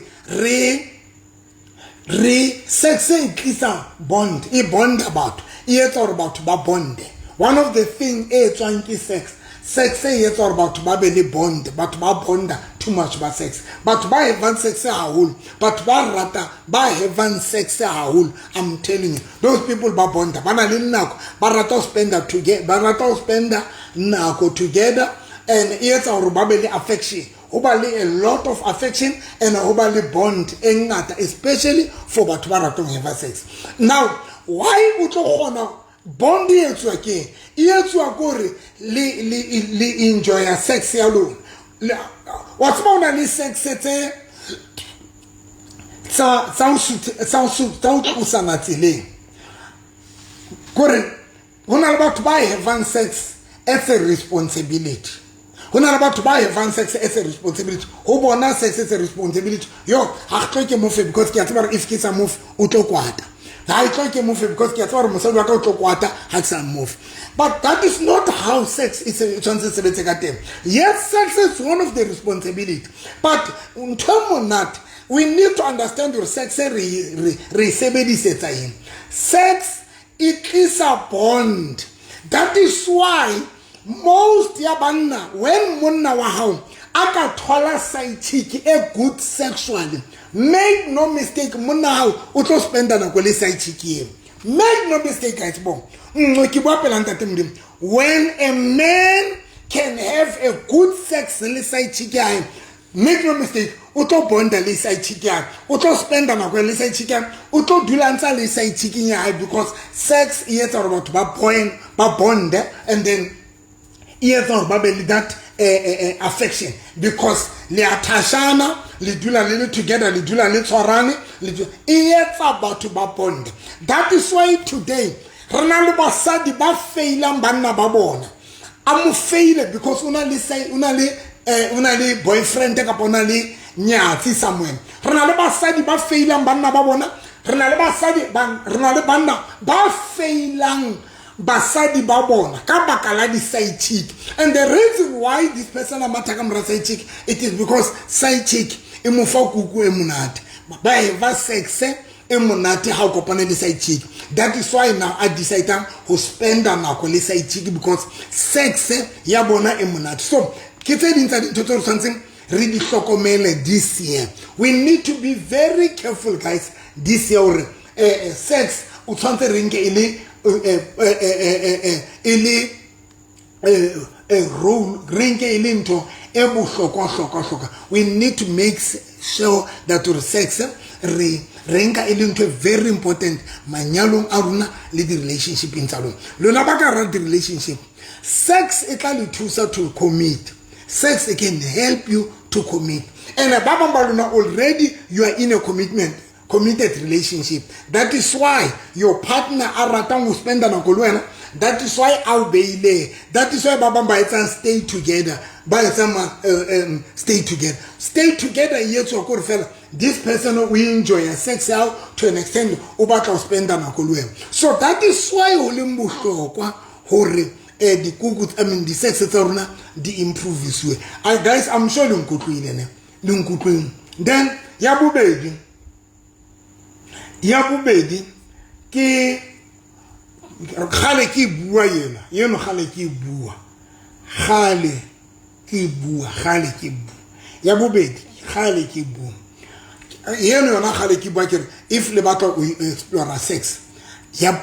[SPEAKER 2] re sex e tlisa bond, e bonda batho, e etsa hore batho ba bonde. One of the thing e etswang ke sex, sex e etsa hore batho ba be le bond. Batho ba bonda too much ba sex. Batho ba havang sex haholo, batho ba rata ba havang sex haholo, I'm telling you, those people ba bonda, ba na le nako, ba rata ho spenda together, ba rata ho spenda nako together, and e etsa hore ba be le affection, ho ba le a lot of affection, and ho ba le bond e ngata, especially for batho ba ratang ho have sex. Now why o tlo kgona bond e etswa ke e etswa kore le enjoy sex ya lona. Wa tseba o na le sex tse tsa ho tlosana tseleng, kore ho na le batho ba havang sex as a responsibility. Ho na le batho ba havang sex as a responsibility. Ho bona sex as a responsibility, yo ha ke tlo ke mofe because ke a tseba hore if ke sa mofe o tlo kwata. Ha e tlo ke mofe because ke a tseba gore mosadi wa ka o tlo kwata ha ke sa mofe. But that is not how sex e tshwanetse sebetse ka teng. Yes, sex is one of the responsibility, but ntho e monate, we need to understand gore sex re sebedisetsa eng. Sex e tlisa bond. That is why most ya banna, when monna wa hao a ka thola side chick e good sexually, make no mistake, monna hao o tlo spenda nako le side chick eo. Make no mistake, guys. Bo nngwe ke bua pela ntate Modimo, when a man can have a good sex le side chick ya hae, make no mistake, o tlo bonda le side chick ya hae, o tlo spenda nako le side chick ya hae, o tlo dula ntsa le side chick ya hae, because sex e etsa gore batho ba bonde, and then e etsa gore ba be le that affection, because le a thashana, le dula le le together, le dula le tshwarane, e etsa batho ba bonde. That is why today re na le basadi ba failang banna ba bona. A mo faile because o na le o na le o na le boyfriend kapa o na le nyatsi somewhere. Re na le basadi ba failang banna ba bona, re na le basadi ba, re na le banna ba failang basadi ba bona ka baka la di-side chick. And the reason why this person a matha ka mora side chick, it is because side chick e mo fa kuku e monate, ba e ba sex e monate ha o kopane le side chick. That is why now a decidang ho spenda nako le side chick, because sex ya bona e monate. So ke tse ding tsa dintho tse re tshwanetseng re di hlokomele this year. We need to be very careful, guys, this year hore sex o tshwanetse re nke e le e le role, re nke e le ntho e bohlokwa hlokwa hlokwa. We need to make sure that gore sex re nka e le ntho e very important manyalong a rona le di-relationshipeng tsa lona. Lona ba ka ra di-relationship, sex e tla le thusa to commit. Sex, it can help you to commit. And ba bang ba lona, already you are in a committed relationship. That is why your partner a ratang ho spenda nako le wena. That is why a o beile. That is why ba bang ba etsang stay together, ba etsang stay together. Stay together e etswa kore fela this person o enjoy sex out to an extent, o batla ho spenda nako le wena. So that is why ho leng bohlokwa hore dikuku, I mean, di-sex tsa rona di improvisiwe. Guys, I'm sure le nkutlwile, ne le nkutlweng. Then ya bobedi ke kgale ke bua ena eno, kgale ke bua, kgale ke bua, kgale ke bua ya bobedi, kgale ke bua eno yona, kgale ke bua ke re if le batla o explore sex, ya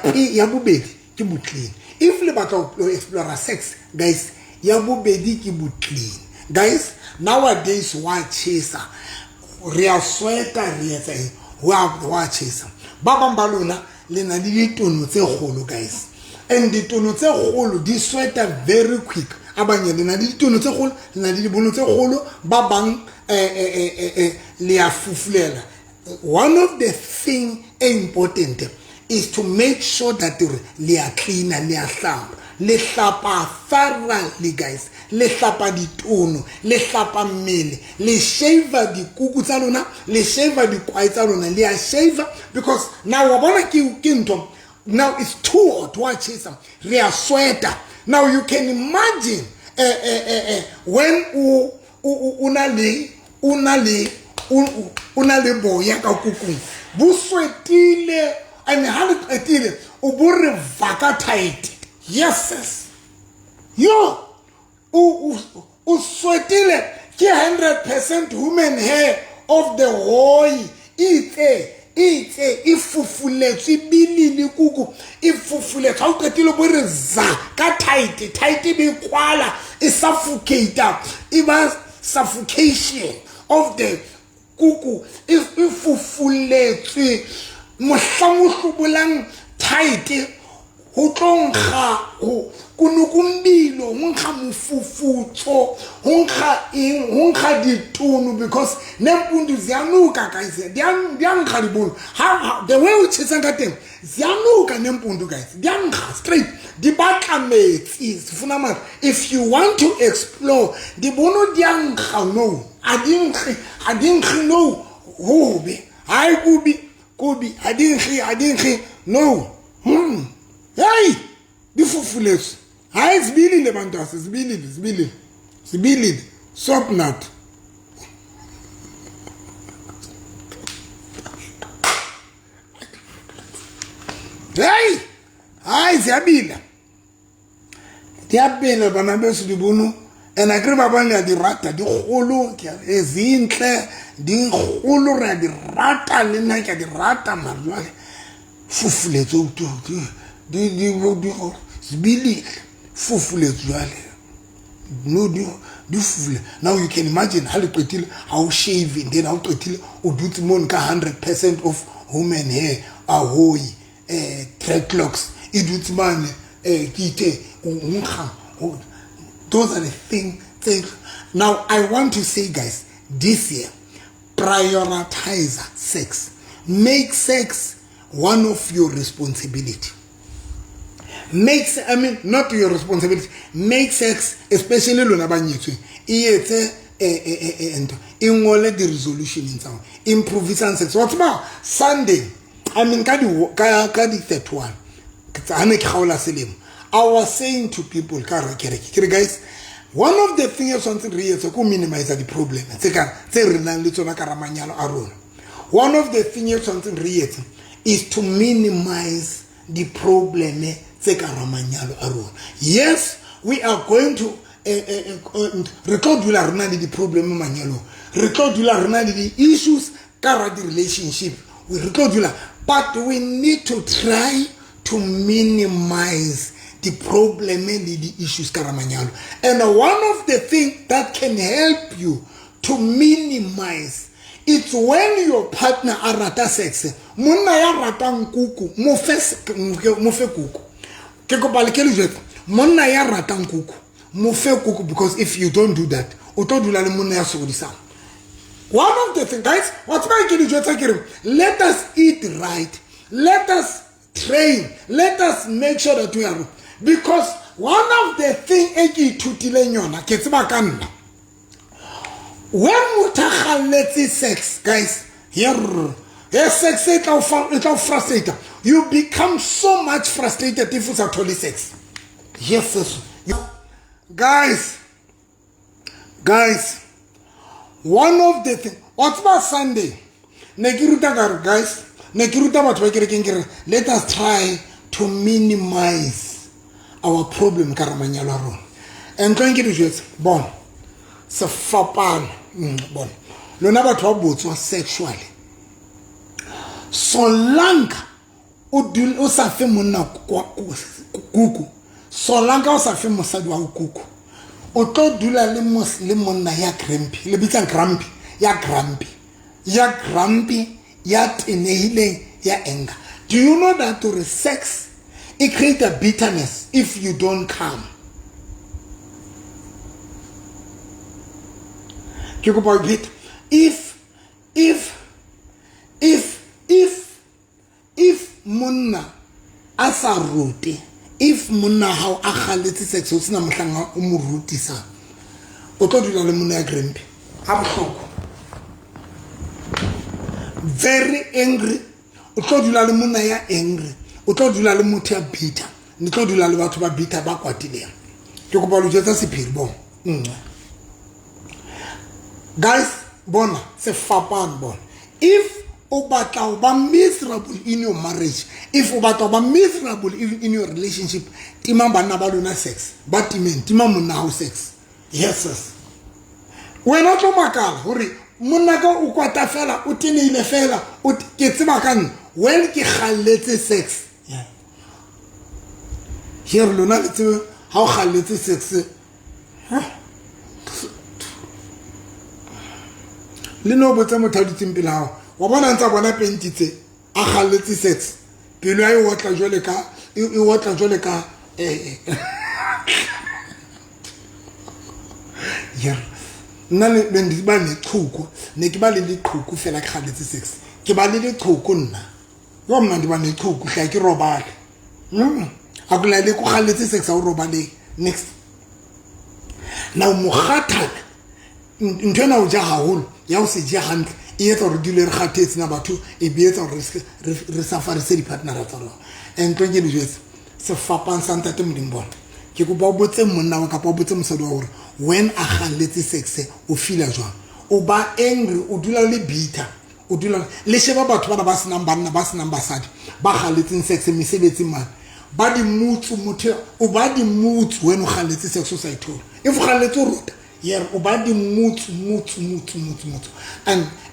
[SPEAKER 2] bobedi ke bo clean. If le batla ho explore sex, guys, ya bobedi ke bo clean. Guys, nowadays wa chesa, re a sweta, re etsa eng, wa chesa. Ba bang ba lona le na le ditono tse kgolo, guys, and ditono tse kgolo di sweta very quick. Abanye le na le ditono tse kgolo, le na le dibono tse kgolo, ba bang le a fufulela. One of the thing e important is to make sure that le a cleaner, le a hlapa, le hlapa thoroughly, guys. Le hlapa ditono, le hlapa mmele, le shave dikuku tsa lona, le shave dikwae tsa lona, le a shave, because now wa bona ke ntho, now it's too hot, wa chesa, re a sweata. Now you can imagine when o na le boya ka kukung, bo swetile, and ha le qetile o bo re vaka tight. Yes sis, yo o swetile ke 100% human hair of the hoi itse e fufuletswe, bilile kuku e fufuletswe. Ha o qetile bo re za ka tight, tight e be kwala, e suffocate, e ba suffocation of the kuku e fufuletswe. Mohlang o hlobolang tight, ho tlo nkga ho kunukumbilo, ho nkga mofufutso, ho nkga eng, ho nkga ditono, because nempundu ziyanuka, guys, di a nkga dibono. Ha the way o tjhesang ka teng, ziyanuka nempundu, guys, di a nkga straight, di batla metsi, sifuna amanzi. If you want to explore, dibono di a nkga. No, a di nkge, ha di nkge. No, hobe, hayi, kubi kubi, ha di nkge, ha di nkge. No. Hey, di fufuletswe. Hayi zibilile bantase, zibilile, zibilile. Zibilile. Soap nut. Hey! Hayi ziyabila. Diyabila bana beso dibono. And akere ba bang le a di rata, di kgolo, zintle, di kgolo, re a di rata, le nna ke a di rata, mara jwale fufuletswe, di zibilile, fufuletswe jwale. No, di fufule. Now you can imagine ha le qetile, ha o shave, then ha o qetile, o dutse mono ka 100% of human hair, ahoy, dreadlocks, e dutse mane, ke itse, o nkga, o. Those are the things. Now, I want to say, guys, this year, prioritize sex. Make sex one of your responsibility. Make, I mean, not your responsibility. Make sex, especially lona ba nyetsweng, e etse, ntho, e ngole di-resolution tsa hao. Improve sex. What's more, Sunday, I mean, ka di 31, ha ne ke kgaola selemo, I was saying to people, ka re kereke, ke re, guys, one of the things tshwantseng re etse ko minimize the problem tse ka tse re nang le tsona ka ramanyalo a rona. One of the things tshwantseng re etse is to minimize the problem tse ka ramanyalo a rona. Yes, we are going to re tlo dula re na le di-problem manyalong, re tlo dula re na le di-issues ka ra di-relationship, re tlo dula, but we need to try to minimize the problem and the issues ka ramanyalo. And one of the things that can help you to minimize, it's when your partner a rata sex. Monna ya ratang kuku, mo fe kuku. Ke kopa le ke le jwetse, monna ya ratang kuku, mo fe kuku, because if you don't do that, o tlo dula le monna ya sokodisang. One of the things, guys, what's my ke le jwetsa ke re, let us eat right, let us train, let us make sure that we are, because one of the thing e ke ithutileng yona, ke tseba ka nna, when motho a kgalletse sex, guys, here, sex e tla o frustrate. You become so much frustrated if o sa thole sex. Yes, yes. Guys, one of the things, what's about Sunday? Ne ke ruta ka re, guys, ne ke ruta batho ba kerekeng ke re, let us try to minimize our problem ka ramanyalo a rona. And tlo nke di jwetse, bona, sefapano, bona, lona batho ba botswa sexually. Solanka o sa fe monna kuku, solanka o sa fe mosadi wa kuku, o tlo dula le monna ya grumpy, le bitsang grumpy, ya grumpy, ya grumpy, ya tenehileng, ya anger. Do you know that to sex, it creates a bitterness if you don't come? Ke kopa o repeat. If monna a sa rute, if monna hao a kgalletse sex, o sena mohlang o mo rutisang, o tlo dula le monna ya grumpy. Ha bohloko. Very angry. O tlo dula le monna ya angry. O tlo dula le motho ya bitter. Ne tlo dula le batho ba bitter ba kwatileng. Ke kopa lo jwetsa sephiri bona. Guys, bona sefapano bona. If o batla ho ba miserable in your marriage, if o batla ho ba miserable in your relationship, tima banna ba lona sex. Ba timeng, tima monna hao sex. Yes, yes. Wena o tlo makala hore monna ka o kwata fela, o tenehile fela, o ke tseba ka nna, when ke kgalletse sex. Yeah. Here lona le tsebe ha o kgalletse sex. Huh? Le no botsa motho a dutseng pele hao. Wa bona ntsa bona penti tse a kgalletse sex. Pelo ya e otla jwale ka e otla jwale ka Yeah. Nna le ndi ba neqhuku, ne ke ba le leqhuku fela ke kgalletse sex. Ke ba le leqhuku nna. Yo mna ndi ba neqhuku hla ke robale. A go la le go kgalletse sex ha o robale. Next. Now mokgathala ntho ena o ja haholo, ya o se je hantle, E etsa gore dule re kgathetse na batho, e be etsa gore re safarise di-partnera tsa rona. And tlo ke le jwetse sefapang sa ntate Modimo bona, ke kopa o botse monna wa kapa o botse mosadi wa gore when a galletse sex o feela jwang. O ba angry, o dula le bitter, o dula le sheba batho bana ba senang banna, ba senang basadi, ba galletseng sex mesebetsing mane, ba di mutsu. Motho o ba di mutsu when o galletse sex o sa ithole. If o galletse o rota yere, o ba di mutsu mutsu mutsu mutsu mutsu.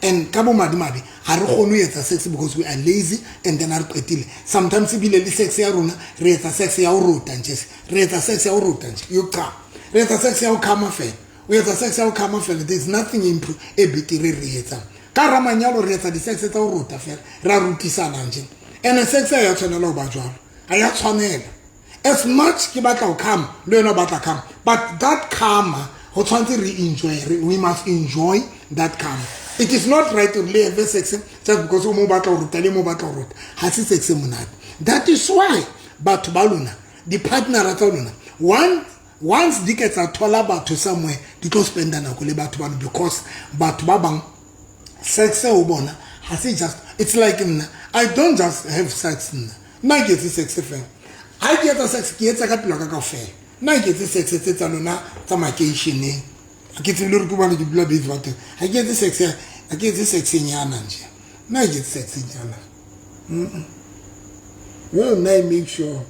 [SPEAKER 2] And ka bo madimabe ga re kgone ho etsa sex because we are lazy. And then ha re qetile, sometimes ebile le sex ya rona, re etsa sex ya ho rota nje, re etsa sex ya ho rota nje, yo cha, re etsa sex ya ho khama fela, o etsa sex ya ho khama fela. There is nothing improve e betere re etsang ka hara manyalo. Re etsa di-sex tsa ho rota fela, re a rotisana nje. And sex ha ya tshwanela ho ba jwalo, ha ya tshwanela. As much ke batla ho khama le wena o batla khama, but that khama ho tshwanetse re enjoy, we must enjoy that khama. It is not right to le have sex just because o mo batla ho rota le mo batla ho rota. Ha se sex e monate. That is why batho ba lona, di-partnera tsa lona, once di ke tsa thola batho somewhere, di tlo spenda nako le batho bano, because batho ba bang sex ho bona ha se just, it's like nna, I don't just have sex. Nna ke etse sex fela. Ha ke etsa sex, ke etsa ka pelo ka kaofela. Nna ke etse sex tse tsa lona tsa makeisheneng, ke tsebile hore ke bane ke dula busy ba teng. Ha ke etse sex, ha ke etse sex nyana nje. Nna ke etse sex nyana. Well, nna I make sure,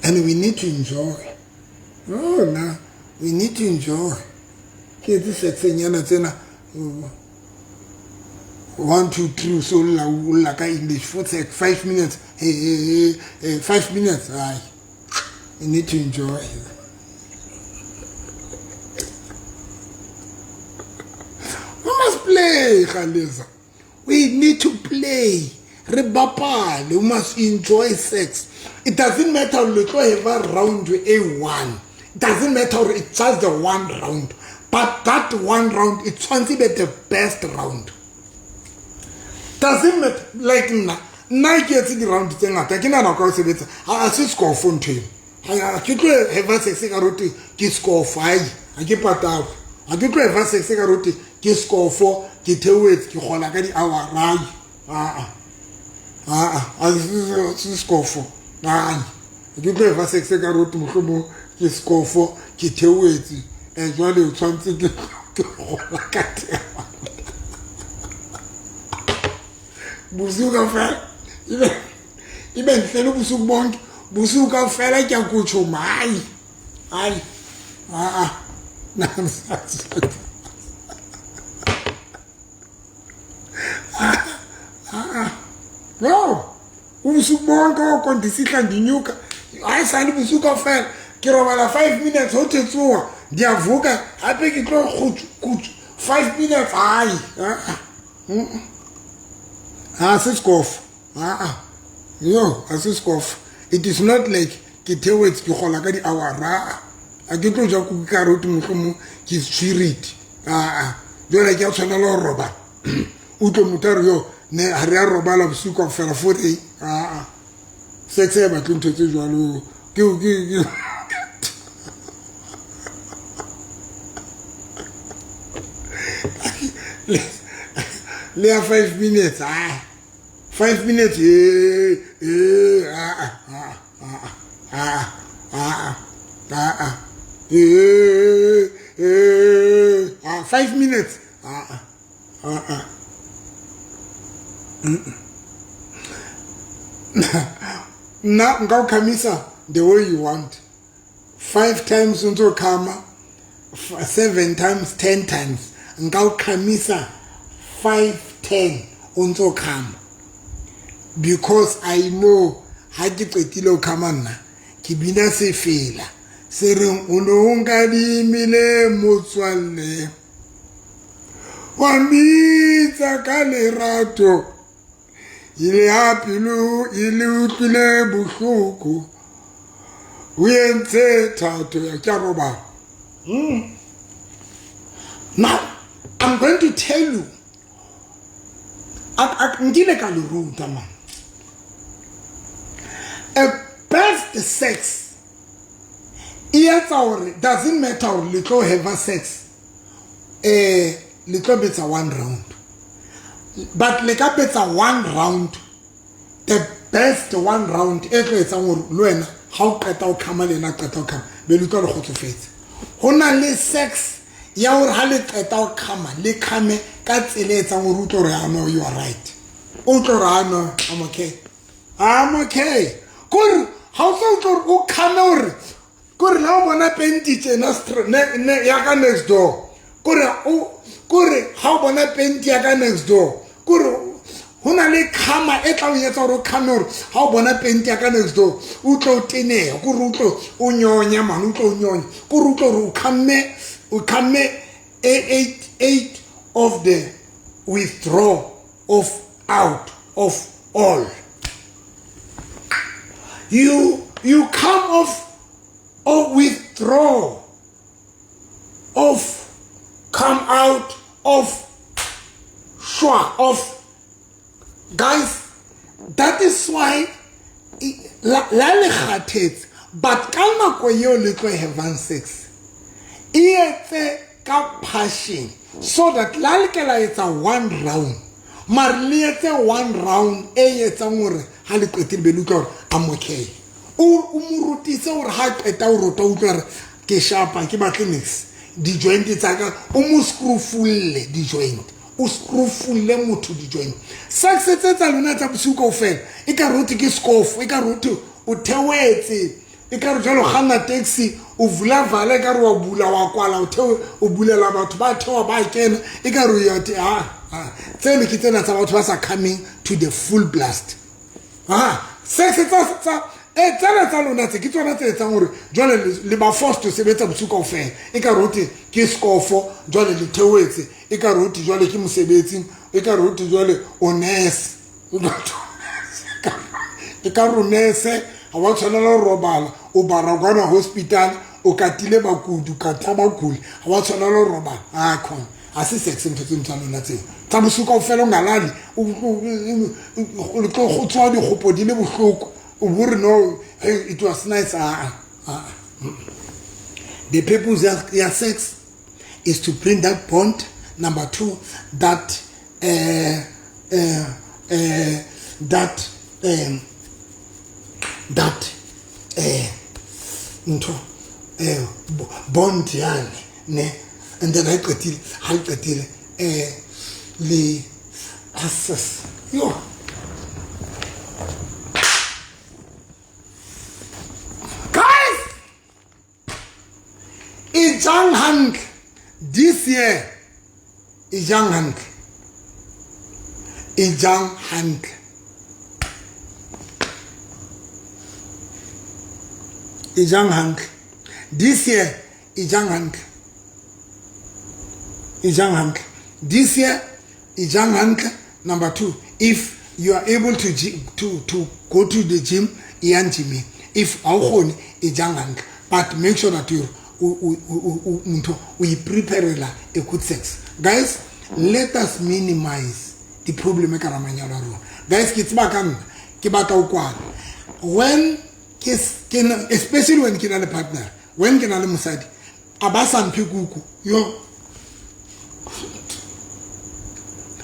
[SPEAKER 2] and we need to enjoy. Oh, na we need to enjoy. Ke etse sex nyana tsena, 1 2 3, so lla o lla ka English for 5 minutes. Hey, hey, hey, hey, 5 minutes. Ai, you need to enjoy. We must play, Khalisa. We need to play. Re bapale. We must enjoy sex. It doesn't matter le tlo have a round a one. It doesn't matter, it's just the one round. But that one round, it tshwanetse be the best round. Doesn't matter. Like nna, nna ke etse di-round tse ngata, ke nahana ka ho sebetsa. Ha se score ntho eno. Ha ke tlo have sex ka rote ke score 5, ha ke patale. Ha ke tlo have sex ka rote ke score 4, ke theohetse, ke kgola ka di-hour. Ai, aa, aa, ha se score 4. Ai, ha ke tlo have sex ka rote mohlomong ke score 4, ke theohetse. Jwale o tshwanetse ke kgola ka teng. Bosiu kaofela ebe ntle le bosiu bonke, bosiu kaofela ke a kotjhoma. Ai, ai, aa, no, ubusuku bonke oko ndisihla ndinyuka. Hayi sale bosiu kaofela ke robala 5 minutes ho thetsoha, ndiyavuka hape ke tlo kgutsu kgutsu 5 minutes. Hayi, aa, ha se scoff. Aa, yo, ha se scoff. It is not like ke theohetse ke kgola ka di-hour. Aa, ha ke tlo ja kuku ka rote mohlomong ke spirit. Aa, jwale ke a tshwanela ho robala. Utlwe motho a re yo ne ha re a robala bosiu kaofela for e. Aa, sex e batle ntho tse jwalo. Ke le ya 5 minutes. Ah, 5 minutes. Eh, ah, ah, ah, ah, ah, ah, ah, eh, eh, ah, 5 minutes. Ah, ah, ah. Nna nka o khamisa the way you want. 5 times o ntso khama, 7 times, 10 times. Nka o khamisa 5, 10 o ntso khama. Because I know ha ke qetile ho khama nna, ke bina sefela se reng o no o nkadimile motswalle, wa mbitsa ka lerato, ile ya pelo e le utlwile bohloko, o entse thato ya ke a robala. Now I'm going to tell you, nkile ka le ruta man, a best sex e etsa hore doesn't matter hore le tlo have sex, le tlo betsa one round. But le ka betsa one round, the best one round e tlo etsang gore le wena ga o qeta o khama, le ena qeta o khama, be le utlwa le kgotsofetse. Go na le sex ya gore ga le qeta o khama, le khame ka tsela e etsang gore utlwe gore, ah no, you are right. O utlwe gore, ah no, I'm okay, I'm okay. Kore ga o tlo utlwe gore o khame gore kore la o bona penti tsena ya ka next door, kore o kore ga o bona penti ya ka next door, kore go na le khama e tla o etsa gore o khame gore ga o bona penti ya ka next door o tlo o tenega, kore o tlo o nyonya mane, o tlo o nyonya, kore o tlo gore o khamme eight of the withdraw of out of all. You come off or withdraw of come out of shwa of. Guys, that is why la le kgathetse, but ka nako eo le tlo havang sex, e etse ka passion so that la le ke la etsa one round, mare le etse one round e etsang gore ga le qetile be le utlwa gore I'm okay. O mo rutise gore ga qeta o rota, o utlwa gore ke shapa, ke batle nix di-joint tsaka. O mo screwfulle di-joint, o screwfulle motho di-joint. Sex tse tsa lona tsa bosiu kao fela e ka rote ke scof, e ka rote o theoetse, e ka re jalo kganna taxi, o vula vala, e ka re wa bula wa kwala, o theo o bulela batho ba theoa ba kena, e ka re o ya a tseno ke tsena tsa batho ba sa coming to the full blast. A sex tsa e tsena tsa lona tse ke tsona tse etsang gore jwale le ba forced to sebetsa bosiu kaofela, e ka re hote ke scofo, jwale le theoetse, e ka re hote jwale ke mosebetsing, e ka re hote jwale o nurse, e ka re o nurse, ga wa tshwanela go robala, o bara kwana hospital, o katile bakudi, o kata bakuli, ga wa tshwanela go robala. A khona ga se sex ntho tse tsa lona tseo tsa bosiu kaofela, o ngalale, o tlo go tswa dikgopo di le bohloko, o bo re no, hey, it was nice. Ah, ah. The purpose ya sex is to bring that bond. Number two, that ntho bond yane ne. And then ha qetile le assess yo. Guys, e jang hantle this year, e jang hantle, e jang hantle, e jang hantle this year, e jang hantle, e jang hantle this year, e jang hantle. Number two, if you are able to go to the gym, e yang gyming. If ha o kgone, e jang hantle, but make sure that you ntho o ipreparela a good sex. Guys, let us minimize di-problem ka ra manyalo a rona. Guys, ke tseba ka nna ke batla ho kwala when ke especially when ke na le partner, when ke na le mosadi, a ba sa mphe kuku yo,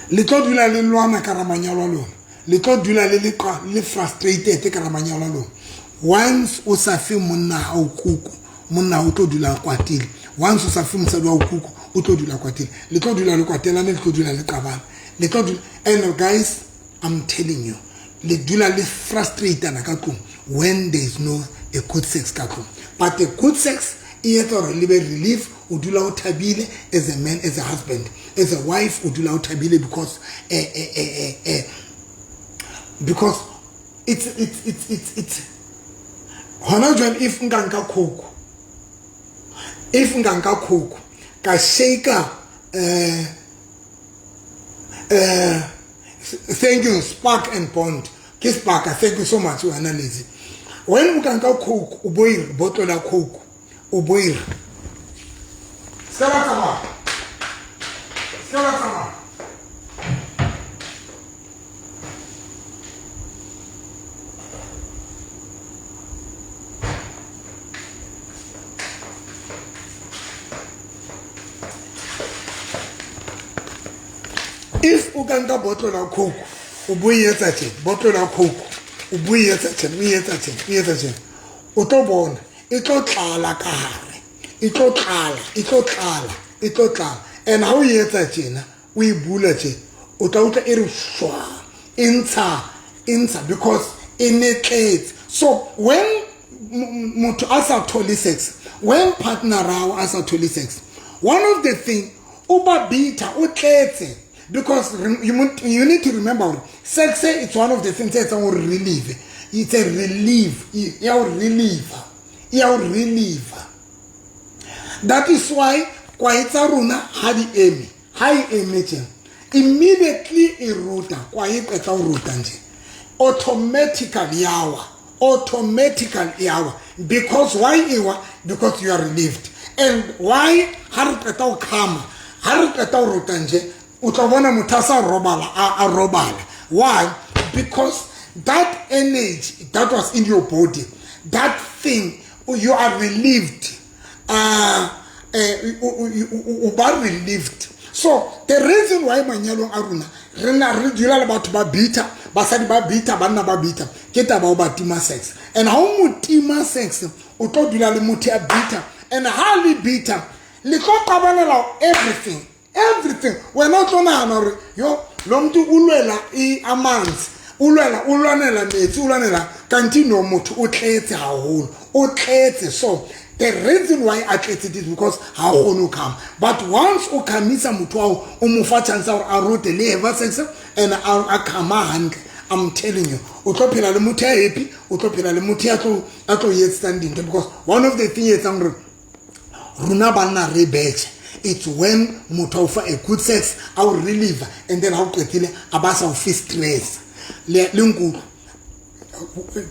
[SPEAKER 2] le tlo dula le lwana ka ra manyalo a lona, le tlo dula le frustrated ka ra manyalo a lona. Once o sa fe monna hao kuku, monna o tlo dula kwatile. Once o sa fe mosadi wa kuku, o tlo dula kwatile, le tlo dula le kwatelane, le tlo dula le qabana, le tlo dula. And guys, I'm telling you, le dula le frustratana ka tlong when there is no a good sex ka tlong. But a good sex e etsa gore le be relief, o dula o thabile as a man, as a husband, as a wife, o dula o thabile because because it's hona jwale. If nka Coke, if nka Coke ka shaker, thank you, Spark and Bond, ke Spark, thank you so much wena Lezi. When o ka nka Coke, o boire bottle ya Coke, o boire se ba tsamaya, se ba tsamaya. If o ka nka bottle ya Coke, o bo e etsa tjena, bottle ya Coke, o bo e etsa tjena, o e etsa tjena, o etsa tjena, o tlo bona e tlo tlala ka hare, e tlo tlala, e tlo tlala, e tlo tlala. And ha o e etsa tjena, o e bula tjena, o tla utlwa e re shwa, e ntsha, e ntsha, because e ne tletse. So when motho a sa thole sex, when partner rao a sa thole sex, one of the thing, o ba bitter, o tletse, because you need to remember sex, it's one of the things tse etsang hore relieve. It's a relief, ya o reliever, ya o reliever. That is why kwae tsa rona ha di eme, ha e eme tjena, immediately e ruta, kwae qeta ho ruta nje, automatically yawa, automatically yawa. Because why ewa? Because you are relieved. And why ha re qeta ho khama, ha re qeta ho ruta nje, o tla bona motho a sa robala, a robala. Why? Because that energy that was in your body, that thing, you are relieved. O ba relieved. So the reason why manyalong a rona re na re dula le batho ba bitter, basadi ba bitter, banna ba bitter, ke taba o ba tima sex. And ha o mo tima sex, o tlo dula le motho ya bitter. And ha le bitter, le tlo qabanela everything, everything. Wena o tlo nahana hore yo lo motho o lwela e amanzi, o lwela, o lwanela metsi, o lwanela, kanti no motho o tletse haholo, o tletse. So the reason why a tletse is because ha o kgone ho khama. But once o khamisa motho wa hao, o mo fa chance ya hore a rote le have sex and a khama hantle, I'm telling you, o tlo phela le motho ya happy, o tlo phela le motho ya tlo, a tlo etsang dintho. Because one of the thing e etsang hore rona banna re betjhe, it's when motho a o fa a good sex, a o reliever, and then ha o qetile a ba sa o fe stress. Le nkutlwa,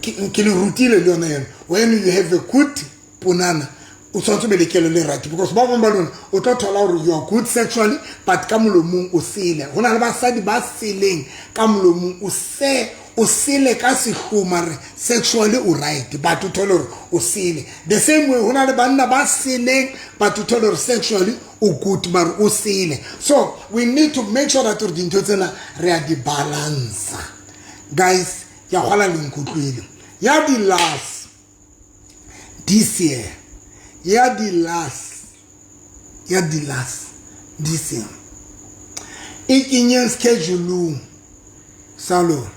[SPEAKER 2] ke le rutile le yona eno. When you have a good ponana, o tshwanetse o be le kelo le right, because ba bang ba lona o tlo thola hore you are good sexually, but ka molomong o sele. Ho na le basadi ba seleng ka molomong, o se, o sele ka sehloma re sexually o right, but o thole hore o sele. The same way ho na le banna ba seleng, but o thole hore sexually o good, mare o sele. So we need to make sure that dintho tsena re a di balance. Guys, ke a kgolwa le nkutlwile. Ya di last this year, ya di last, ya di last this year, e kenyeng schedule sa lona,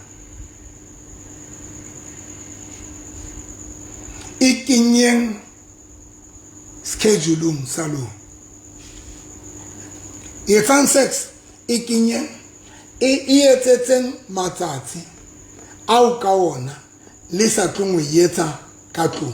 [SPEAKER 2] e kenyeng schedule sa lona. Etsang sex, e kenyeng, e etsetseng matsatsi ao ka ona le sa tlong ho etsa ka tlong.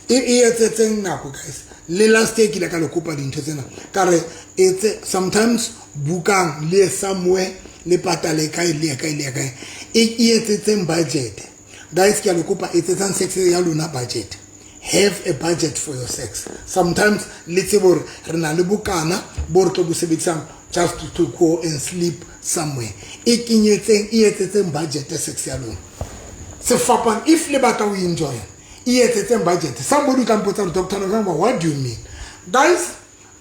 [SPEAKER 2] E etsetseng nako, guys. Le last year ke ile ka le kopa dintho tsena, ka re etse sometimes bukang le somewhere, le patale kae, le ye kae, le ye kae. E etsetseng budget, guys. Ke a le kopa, etsetsang sex ya lona budget. Have a budget for your sex. Sometimes le tsebe hore re na le bokana bo re tlo bo sebedisang just to go and sleep somewhere. E kenyetseng, e etsetseng budget sex ya lona. Sefapano, if le batla ho enjoy, e etsetseng budget. Somebody tla mpotsa hore, Doctor November, what do you mean? Guys,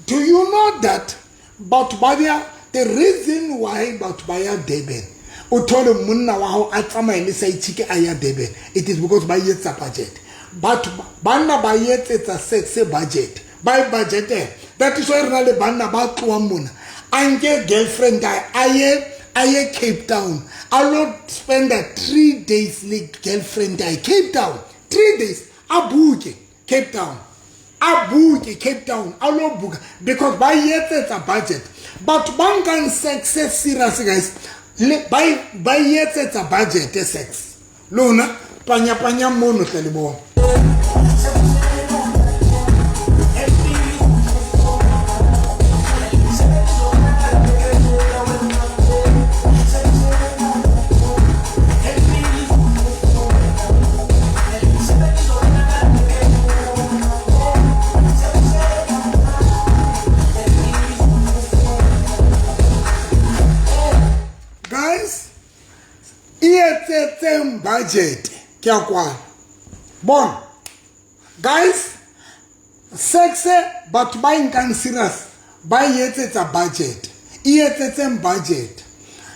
[SPEAKER 2] do you know that batho ba ya, the reason why batho ba ya Durban, o thole monna wa hao a tsamaye le side chick a ya Durban, it is because ba etsa budget. Batho banna ba etsetsa sex budget, ba e budgetela. That is why re na le banna ba tlohang mona, a nke girlfriend a ye Cape Town, a lo spend 3 days le girlfriend a Cape Town, 3 days, a buke Cape Town, a buke Cape Town, a lo buka, because ba etsetsa budget. Batho ba nkang sex serious, guys, le ba etsetsa budget sex. Lona panya panya mono tle le bona. Budget ke a kwana. Bona guys, sex batho ba nkang serious ba etsetsa budget. E etsetseng budget.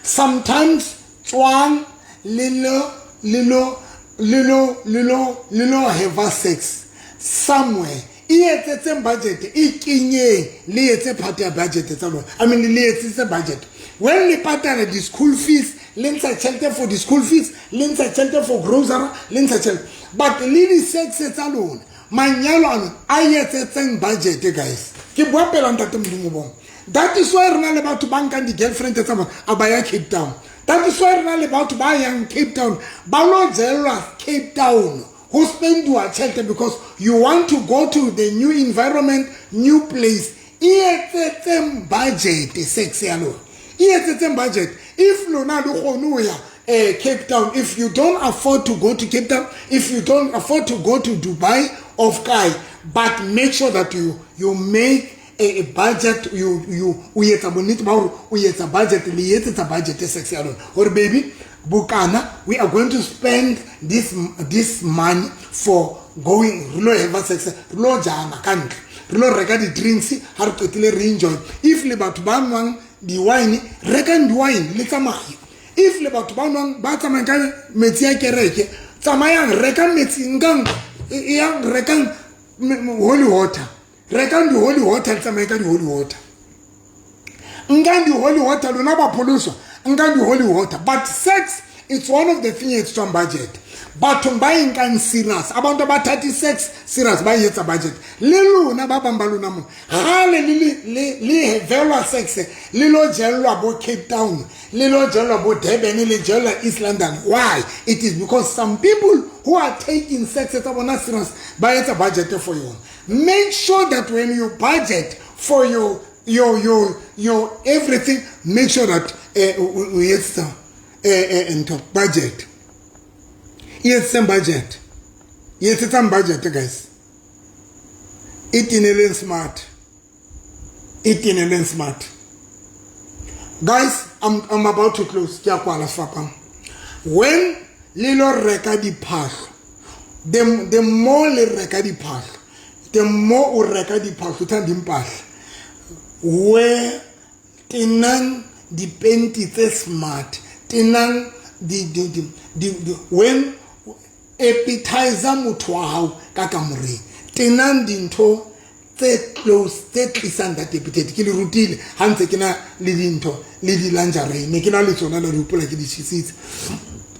[SPEAKER 2] Sometimes tswang le lo le lo le lo le lo le lo have sex somewhere. E etsetseng budget, e kenyeng, le etse part ya budget tsa lona. I mean, le etsetse budget. When le patala di-school fees, le ntsha tšhelete for di-school fees, le ntsha tšhelete for grocery, le ntsha tšhelete, but le di-sex tsa lona, manyalo ano a etsetseng budget, guys. Ke bua pela ntate Modimo bong. That is why re na le batho ba nkang di-girlfriend tsa bona a ba ya Cape Town. That is why re na le batho ba yang Cape Town, ba lo jellwa Cape Town, ho spendiwa tšhelete, because you want to go to the new environment, new place. E etsetseng budget sex ya lona, e etsetseng budget. If lona le kgone ho ya Cape Town, if you don't afford to go to Cape Town, if you don't afford to go to Dubai of kae, but make sure that you make a budget. You o etsa bonnete ba hore o etsa budget, le etsetsa budget sex ya lona, hore baby bokana, we are going to spend this money for going re lo have sex, re lo jana ka ntle, re lo reka di-drinks, ha re qetile re enjoy. If le batho ba nwang di-wine, rekang di-wine le tsamaye. If le batho ba nwang, ba tsamayang ka metsi a kereke, tsamayang, rekang metsi, nkang yang, rekang holy water, rekang di-holy water, le tsamaye ka di-holy water. Nkang di-holy water, lona ba pholoswa, nkang di-holy water. But sex, it's one of the thing etswang budget. Bathong ba e nkang serious, abantu abathatha i-sex serious, ba etsa budget. Le lona ba bang ba lona mo gale le hevelwa sex, le lo jellwa bo Cape Town, le lo jellwa bo Durban, le jellwa East London. Why? It is because some people who are taking sex tsa bona serious ba etsa budget for yona. Make sure that when you budget for your everything, make sure that o etsa ntho budget. E etsetseng budget, e etsetsang budget, guys. E teneleng smart, e teneleng smart, guys. I'm about to close. Ke a kwala sefapang. When le lo reka diphahlo, the more le reka diphahlo, the more o reka diphahlo, uthanda impahla, wear, tenang dipenti tse smart, tenang di when appetizer motho wa hao ka kamoreng, tenang dintho tse close tse tlisang that appetite. Ke le rutile ha ntse ke na le dintho le di-lingerie, ne ke na le tsona, le di hopola ke di tjhisitse,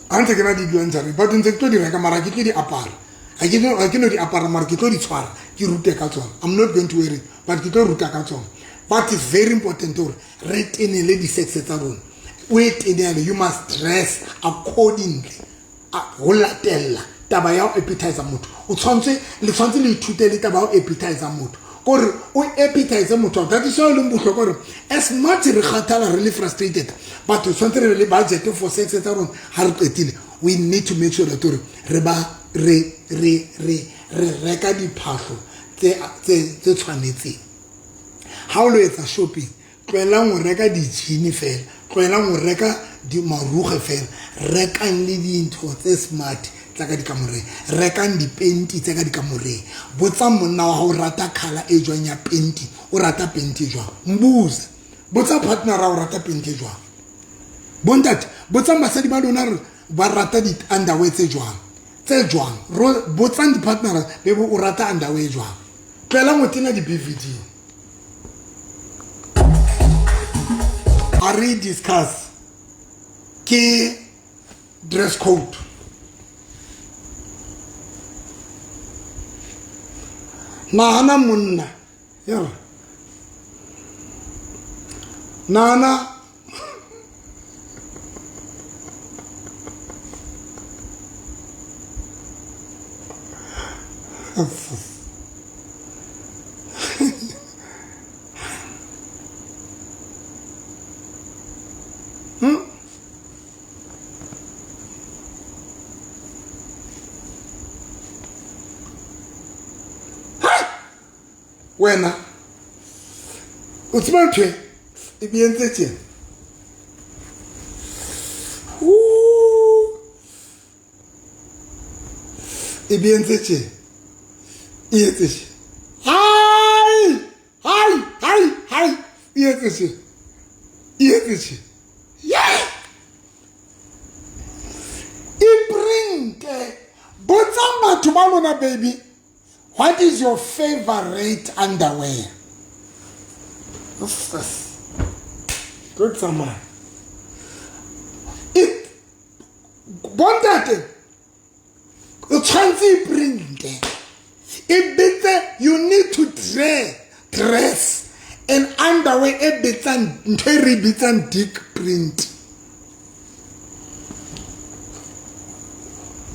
[SPEAKER 2] ha ntse ke na le di-lingerie, but ntse ke tlo di reka, mara ke tlo di apara, ha ke no di apara, mara ke tlo di tshwara, ke rute ka tsona. I'm not going to wear it, but ke tlo ruta ka tsona. But it's very important hore re tenele di-sex tsa rona. O e tenele, you must dress accordingly ho latella taba ya ho appetizer motho. O tshwanetse, le tshwanetse le ithute le taba ya ho appetizer motho, kore o appetize motho. That is why e leng bohlokwa hore as much re kgathala, re le frustrated, but o tshwanetse re be le budget for sex tsa rona. Ha re qetile, we need to make sure that hore re ba re re re re reka diphahlo tse tshwanetseng. Ha o lo etsa shopping, tlohelang ho reka di-jean fela, tlohelang ho reka di maruge fela, rekang le dintho tse smart tsa ka dikamoreng, rekang dipenti tse ka dikamoreng. Botsa monna wa hao, o rata colour e jwang ya penti, o rata penti jwang, mbuse. Botsa partner o rata penti jwang. Bontate, botsang basadi ba lona re ba rata di-underwear tse jwang, tse jwang. Botsang di-partner, bebe o rata underwear jwang. Tlohelang ho tena di-B_V_D. A re discuss ke dress code. Nahana monna, ya nahana wena o tseba ntho e be entse tjena. E be entse tjena, e etse tjena, hai hai hai hai, e etse tjena, e etse tjena. Yeah. batho ba lona, baby, what is your favorite underwear? Tlo tsamaya. Bontate, o tshwanetse e printe e betse. You need to dress an underwear e betsang ntho e re bitsang dick print.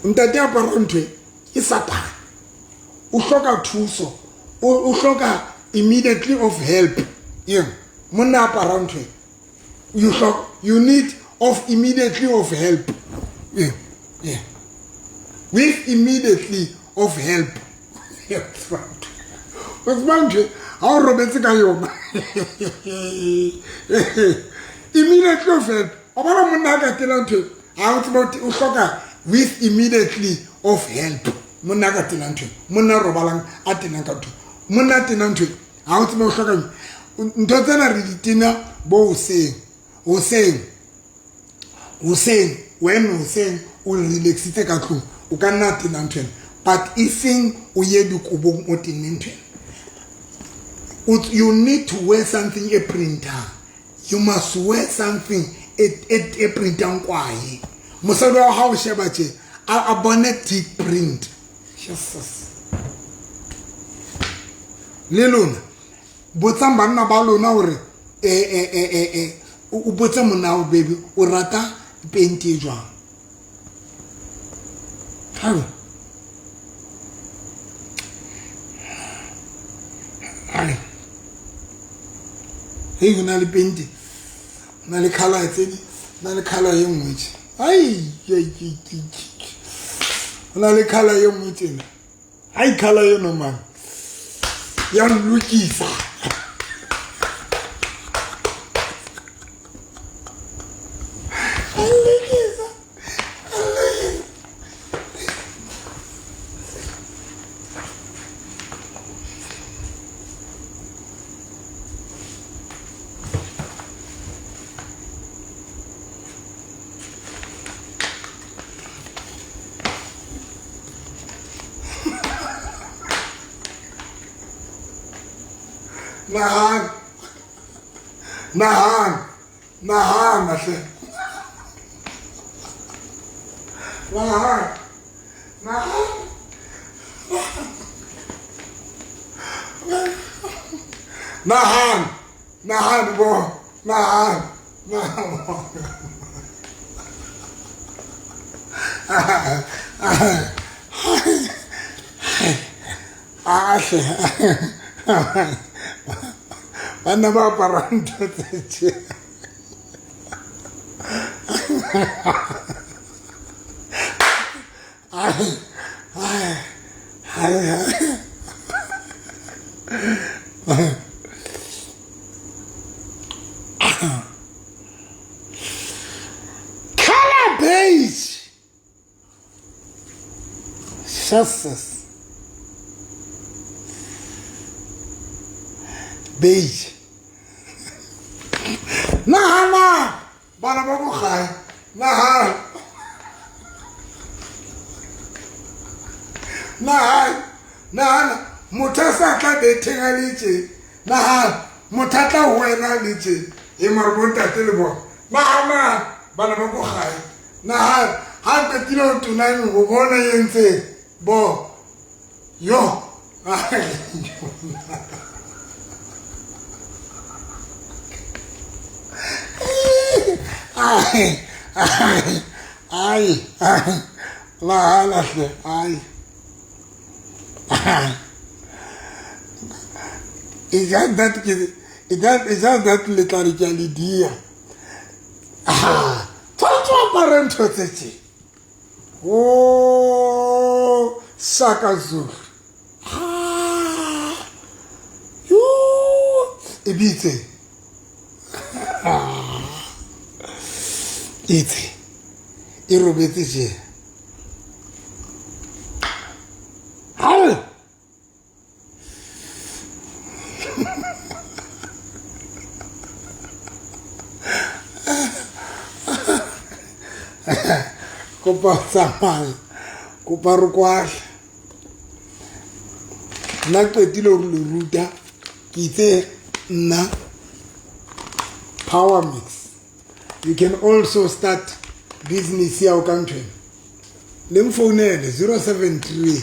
[SPEAKER 2] Ntate apara ntho e ke Satane, o hloka thuso, o hloka immediately of help. Yeah, monna apara ntho e, you need of immediately of help. Yeah, with immediately of help. O tseba ntho ha o robetse ka yona, immediately of help. O bona monna a ka tela ntho, ha o tseba o hloka with immediately of help. Monna a ka tena ntho, monna a robalang a tenang ka ntho, monna a tenang ntho, ha o tseba o hloka ntho tsena. Re di tena bo hoseng, hoseng, hoseng, when hoseng o relaxitse ka tlung, o ka nna tena ntho ena, but e seng o ye dikobong o tenne ntho ena. You need to wear something e printer. You must wear something e printang kwae. Mosadi wa hao sheba tje, a bone dick print. Jesus. Le lona botsang banna ba lona hore o botse monna wa baby, o rata penti e jwang? Hai. Hai. Hei, ho na le penti, ho na le colour tse di, ho na le colour e nngwe tje. Ai, ho na le colour e nngwe tjena. Ai, colour eno man ya nlokisa. Nahana, nahana, nahana hle, nahana, nahana, nahana, nahana bo, nahana, nahana. Hle, banna ba apara ntho tse tje. Ai, ai, ai, ai. Color beige. Jesus. Beige. Nahana bana ba ko gae, nahana, nahana, nahana motho a sa tla betheng a le tje. Nahana motho a tla ho wena a le tje, e mare bontate le bona. Nahana bana ba ko gae, nahana ha qetile ho tona o bona e entse bo yo. Ai, ai, ai, ai, nahana hle, ai. It's just that, it's just that le tla re ke a le dia. Ah, tshwanetse o apare ntho tse tje. Oh, Shaka Zulu. Ah, yo, e bitse. Ah, itse, e robetse tje. Hao! Kopa tsamaya, kopa re kwale. Nna qetile hore le ruta ke itse nna power mix. You can also start business ya o ka nthwena. Le mfounele 073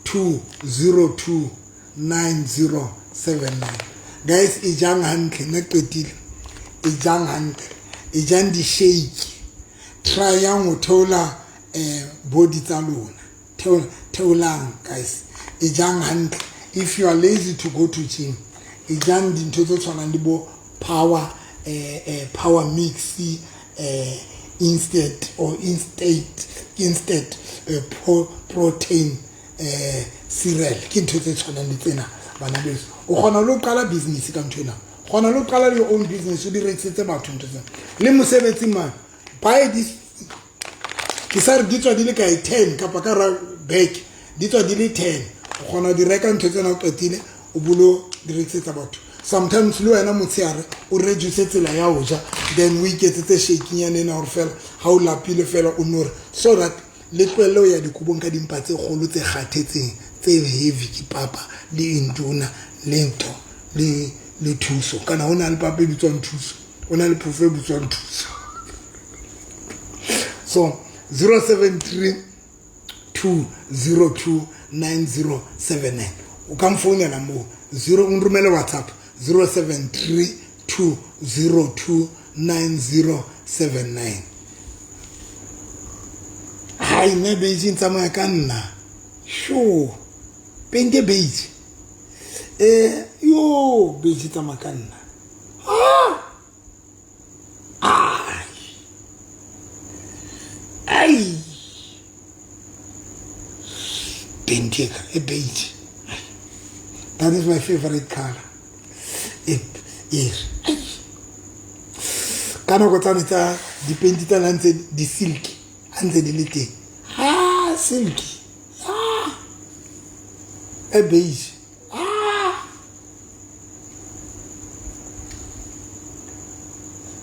[SPEAKER 2] 202 9079. Guys, e jang hantle, nna qetile. E jang hantle. E jang di-shake. Tryang ho theola body tsa lona. Theolang guys. E jang hantle. If you are lazy to go to gym, e jang dintho tse tshwanang le bo power power mix, instant or instant protein cereal. Ke ntho tse tshwanang le tsena bana beso. O kgona le ho qala business ka ntho ena. O kgona le ho qala your own business, o di rekisetse batho ntho tsena. Le mosebetsi man, buy this. Ke sa re di tswa di le kae 10 kapa ka ra bag di tswa di le 10. O kgona ho di reka ntho tsena o qetile o bolo di rekisetsa batho. Sometimes le wena motshehare o reduce tsela ya ho ja, then o iketsetse shakenyana ena hore fela ha o lapile fela o nore, so that le tlohelle ho ya dikobong ka dimpa tse kgolo tse kgathetseng tse heavy ke papa le induna le ntho le thuso. Kana ho na le papa e bitswang thuso, o na le phofo e bitswang thuso. So 073 202 9079. O ka mfounela moo, 0 o nromele WhatsApp 073 202 9079. Hai nna beige e tsamaya ka nna. Sure. Pente beige. Yo beige e tsamaya ka nna. Ah! Ai. Pente e beige. That is my favorite color. Ka nako tsane tsa dipenti tsana ntse di silk, a ntse di le teng. Ah, silk. Ah. E beige. Ah.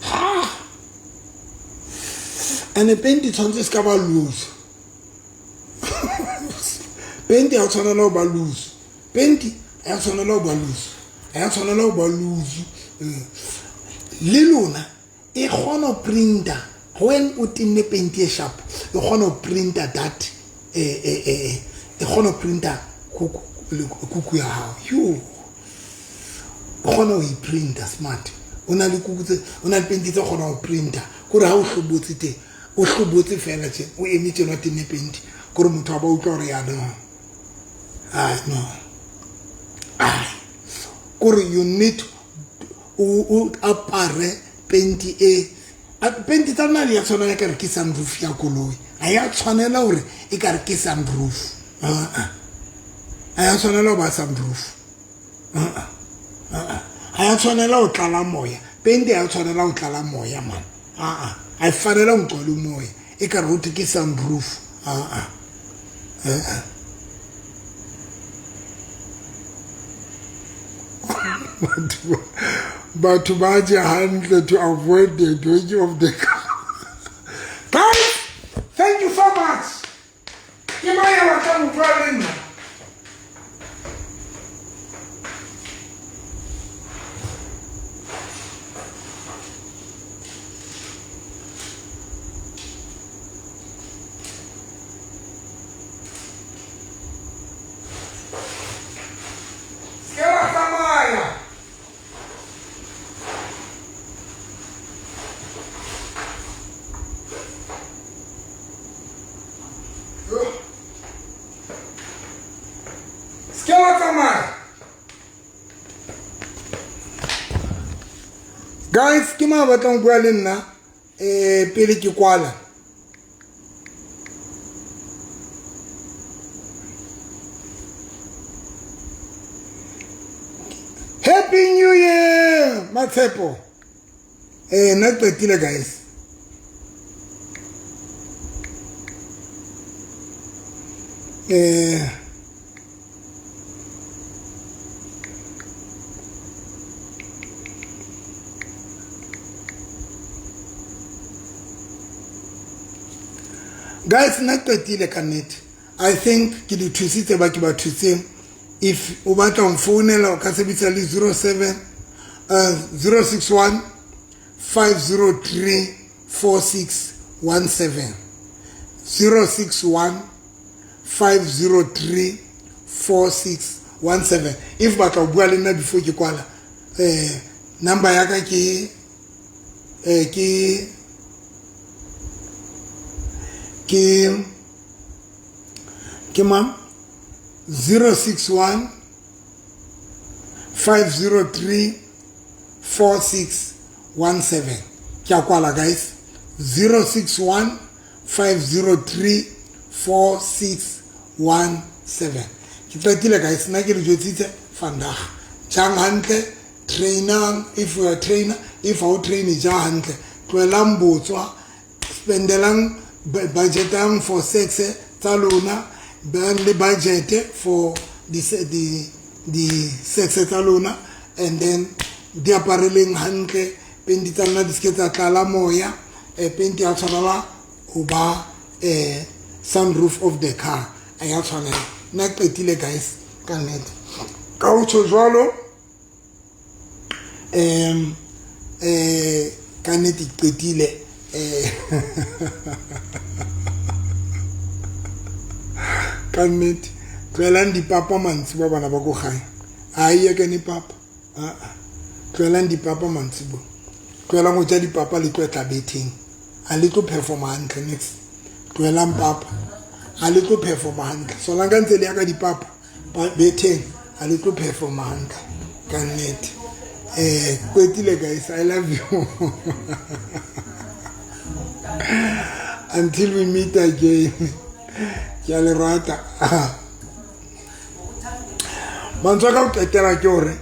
[SPEAKER 2] Ah. And penti tshwanetse se ka ba loose. Penti ha tshwanela ho ba loose. Penti ha tshwanela ho ba loose. Ha tshwanela ho ba loose. Le lona e kgona ho printa when o tenne penti e sharp, e kgona ho printa that e kgona ho printa kuku ya hao. Yo. O kgona ho e printa smart. O na le kuku tse, o na le penti tse kgona ho printa. Kore ha o hlobotse teng, o hlobotse fela tje, o eme tjena o tenne penti. Kore motho a ba utlwa hore ya no. Ah no. Ah. Kore you need o apare penti e penti tsa nna ya tshwanela ka re ke sunroof ya koloi. Ha ya tshwanela hore e ka re ke sunroof. Ha ya tshwanela ho ba sunroof. Ha ya tshwanela ho tlala moya. Penti ha ya tshwanela ho tlala moya man. Ha e fanela ho tlala moya. E ka re ho thwe ke sunroof. Batho ba je hantle to avoid the dodge of the car. Guys, thank you so much. Ke mang ya batlang ho bua le nna? Guys, ke mang batlang ho bua le nna pele ke kwala. Happy New Year, Matshepo. Nna qetile guys. Guys, nna qetile ka nnete. I think ke di thusitse ba ke ba thusitseng. If o batla ho nfounela o ka sebedisa le 07 061 503 4617, 061 503 4617. If batla ho bua le nna before ke kwala, number ya ka ke ke mang, 061 503 4617. Ke a kwala guys, 061 503 4617. Ke qetile guys, nna ke le jwetsitse vandag. Jang hantle, trainang if you are a trainer, if ha o train ja hantle, tlohelang botswa, spendelang budgetang for sex tsa lona, bang le budget for di sex tsa lona, and then di apareleng hantle, penti tsa lona di seke tsa tlala moya, penti ya tshwanela ho ba sunroof of the car, a ya tshwanela. Nna qetile guys, ka nnete. Ka ho tjho jwalo, ka nnete ke qetile. Ka nnete tlohelang dipapa mantsiboa bana ba ko gae, a e kene papa, tlohelang dipapa mantsiboa, tlohelang ho ja dipapa le tlo tla betheng, a le tlo performa hantle next. Tlohelang papa, a le tlo performa hantle, solanka ntse le ya ka dipapa betheng, a le tlo performa hantle ka nnete. Kwetile guys, I love you. Until we meet again. Ke a le rata. Mantswe a ka ho qetela ke hore,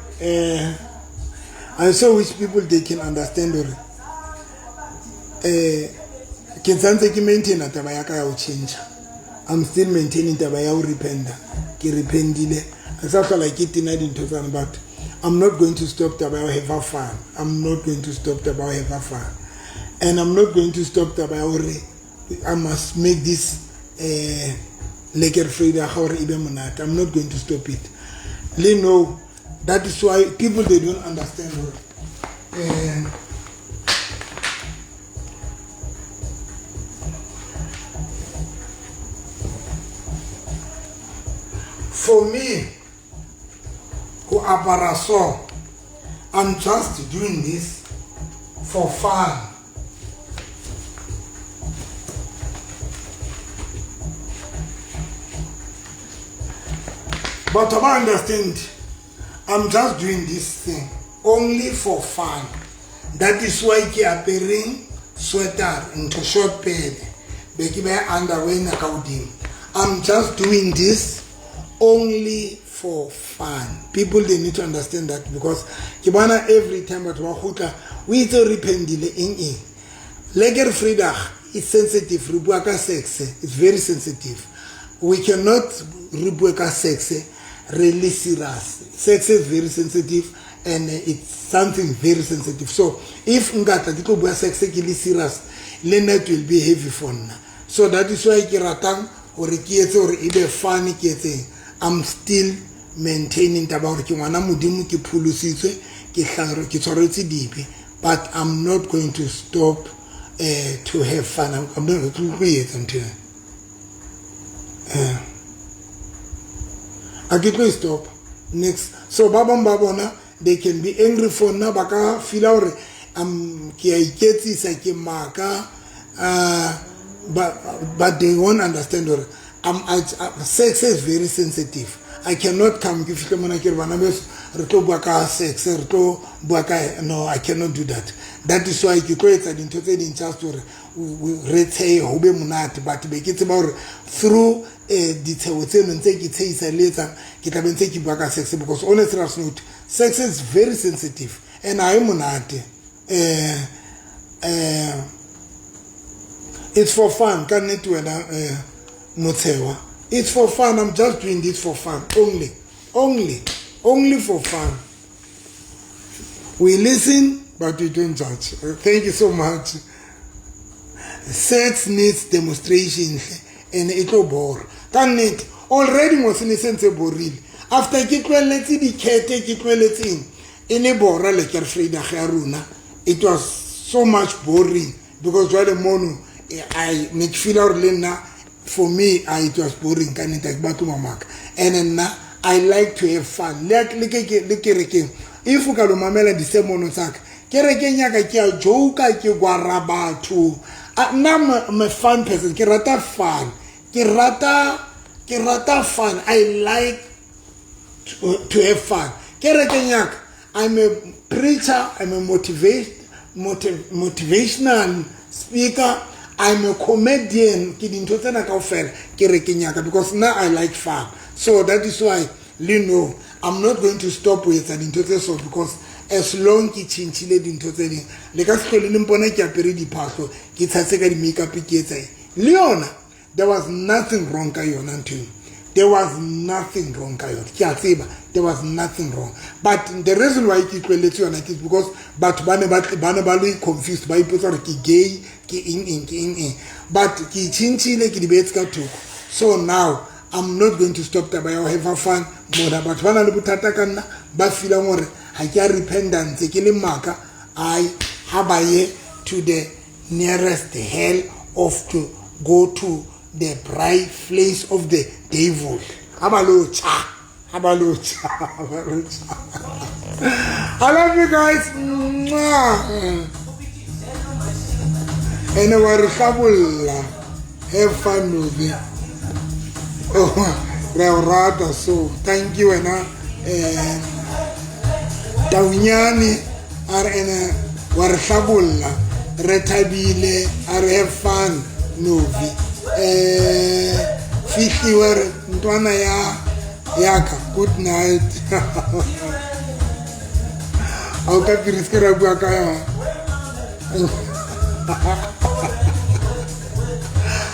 [SPEAKER 2] I so wish people they can understand hore, ke santse ke maintain taba ya ka ya ho change. I'm still maintaining taba ya ho repenta. Ke repentile. A sa hlola ke tena dintho tsane, but I'm not going to stop taba ya ho have fun. I'm not going to stop taba ya ho have fun. And I'm not going to stop taba ya hore I must make this lekker Vrydag hore e be monate. I'm not going to stop it. Le know that is why people they don't understand hore, for me ho apara so, I'm just doing this for fun. But I understand, I'm just doing this thing only for fun. That is why ke apereng sweater into short pad, be ke beha underwear na ka hodimo. I'm just doing this only for fun. People they need to understand that, because ke bona every time batho ba kgutla o itse o repentile eng eng. Lekker Vrydag is sensitive, re bua ka sex, it's very sensitive. We cannot re bue ka sex really serious. Sex is very sensitive and it's something very sensitive. So if nka tla ke tlo bua sex ke le serious, le nna it will be heavy for nna. So that is why ke ratang hore ke etse hore e be funny, ke etseng. I'm still maintaining taba hore ke ngwana Modimo, ke pholositswe, ke ke tshwaretswe dibe, but I'm not going to stop to have fun. I'm not going to etsa ntho ena. A ke tlo e stop next. So ba bang ba bona they can be angry for nna, ba ka feel hore ke a iketsisa, ke maka, but they won't understand hore sex is very sensitive. I cannot come ke fihle mona ke re bana beso re tlo bua ka sex, re tlo bua ka, no, I cannot do that. That is why ke tlo etsa dintho tse ding just hore re tshehe ho be monate, but be ke tseba hore through ditshebo tseno ntse ke tshehisa le etsang, ke tla be ntse ke bua ka sex, because on a serious note, sex is very sensitive and ha e monate. It's for fun, ka nnete wena, Motshewa. It's for fun. I'm just doing this for fun. Only. Only. Only for fun. We listen, but we don't judge. Thank you so much. Sex needs demonstration and it will bore. Ka nnete, already mo se ne se ntse borile. After ke tlohelletse dikete, ke tlohelletseng e le bora le Vrydag ya rona. It was so much boring because jwale mono I ne ke feel gore le nna, for me, it was boring ka nnete, ke batlo mamaka. And nna I like to have fun. Le kerekeng, if o ka lo mamela disemono tsaka kerekeng yaka, ke a joka, ke gwara batho. Nna I'm a fun person. Ke rata fun, ke rata fun. I like to have fun kerekeng yaka. I'm a preacher, I'm a motivational speaker, I'm a comedian. Ke dintho tsena kaofela kerekeng yaka because now I like fun. So that is why le know I'm not going to stop ho etsa dintho tse so, because as long ke tjhentjhile dintho tse ding, le ka se hlole le mpona ke apere diphahlo, ke tshase ka di-makeup, ke etsa eng le yona. There was nothing wrong ka yona ntho eo. There was nothing wrong ka yona, ke a tseba there was nothing wrong, but the reason why ke tlohelletse yona ke because batho ba ne ba le confused, ba ipotsa gore ke gay, ke eng eng, ke eng eng. But ke tjhentjhile, ke di beetse ka thoko. So now I'm not going to stop taba ya ho have fun mona. Batho ba na le bothata ka nna, ba feelang gore ga ke a repentance, ke le maka I ha ba ye to the nearest hell of to go to the bright place of the devil. Ha ba lo tjha, ha ba lo tjha, ha ba lo tjha. I love you guys. Mwah. Ene wa re hlabolla. Have fun movie. Oh, re o rata, so thank you wena. Taunyane a re ene wa re hlabolla, re thabile. A re have fun novi. Fihliwe re ntwana ya yaka. Good night. A o ka piri se ke ra bua ka yona.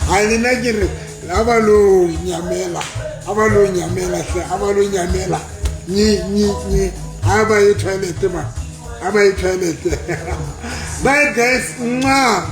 [SPEAKER 2] A le nna ke re a ba lo nyamela, a ba lo nyamela hle, a ba lo nyamela. Nye nye nye, a ba ye toilet, ba a ba ye toilet. Bye guys. Mwah.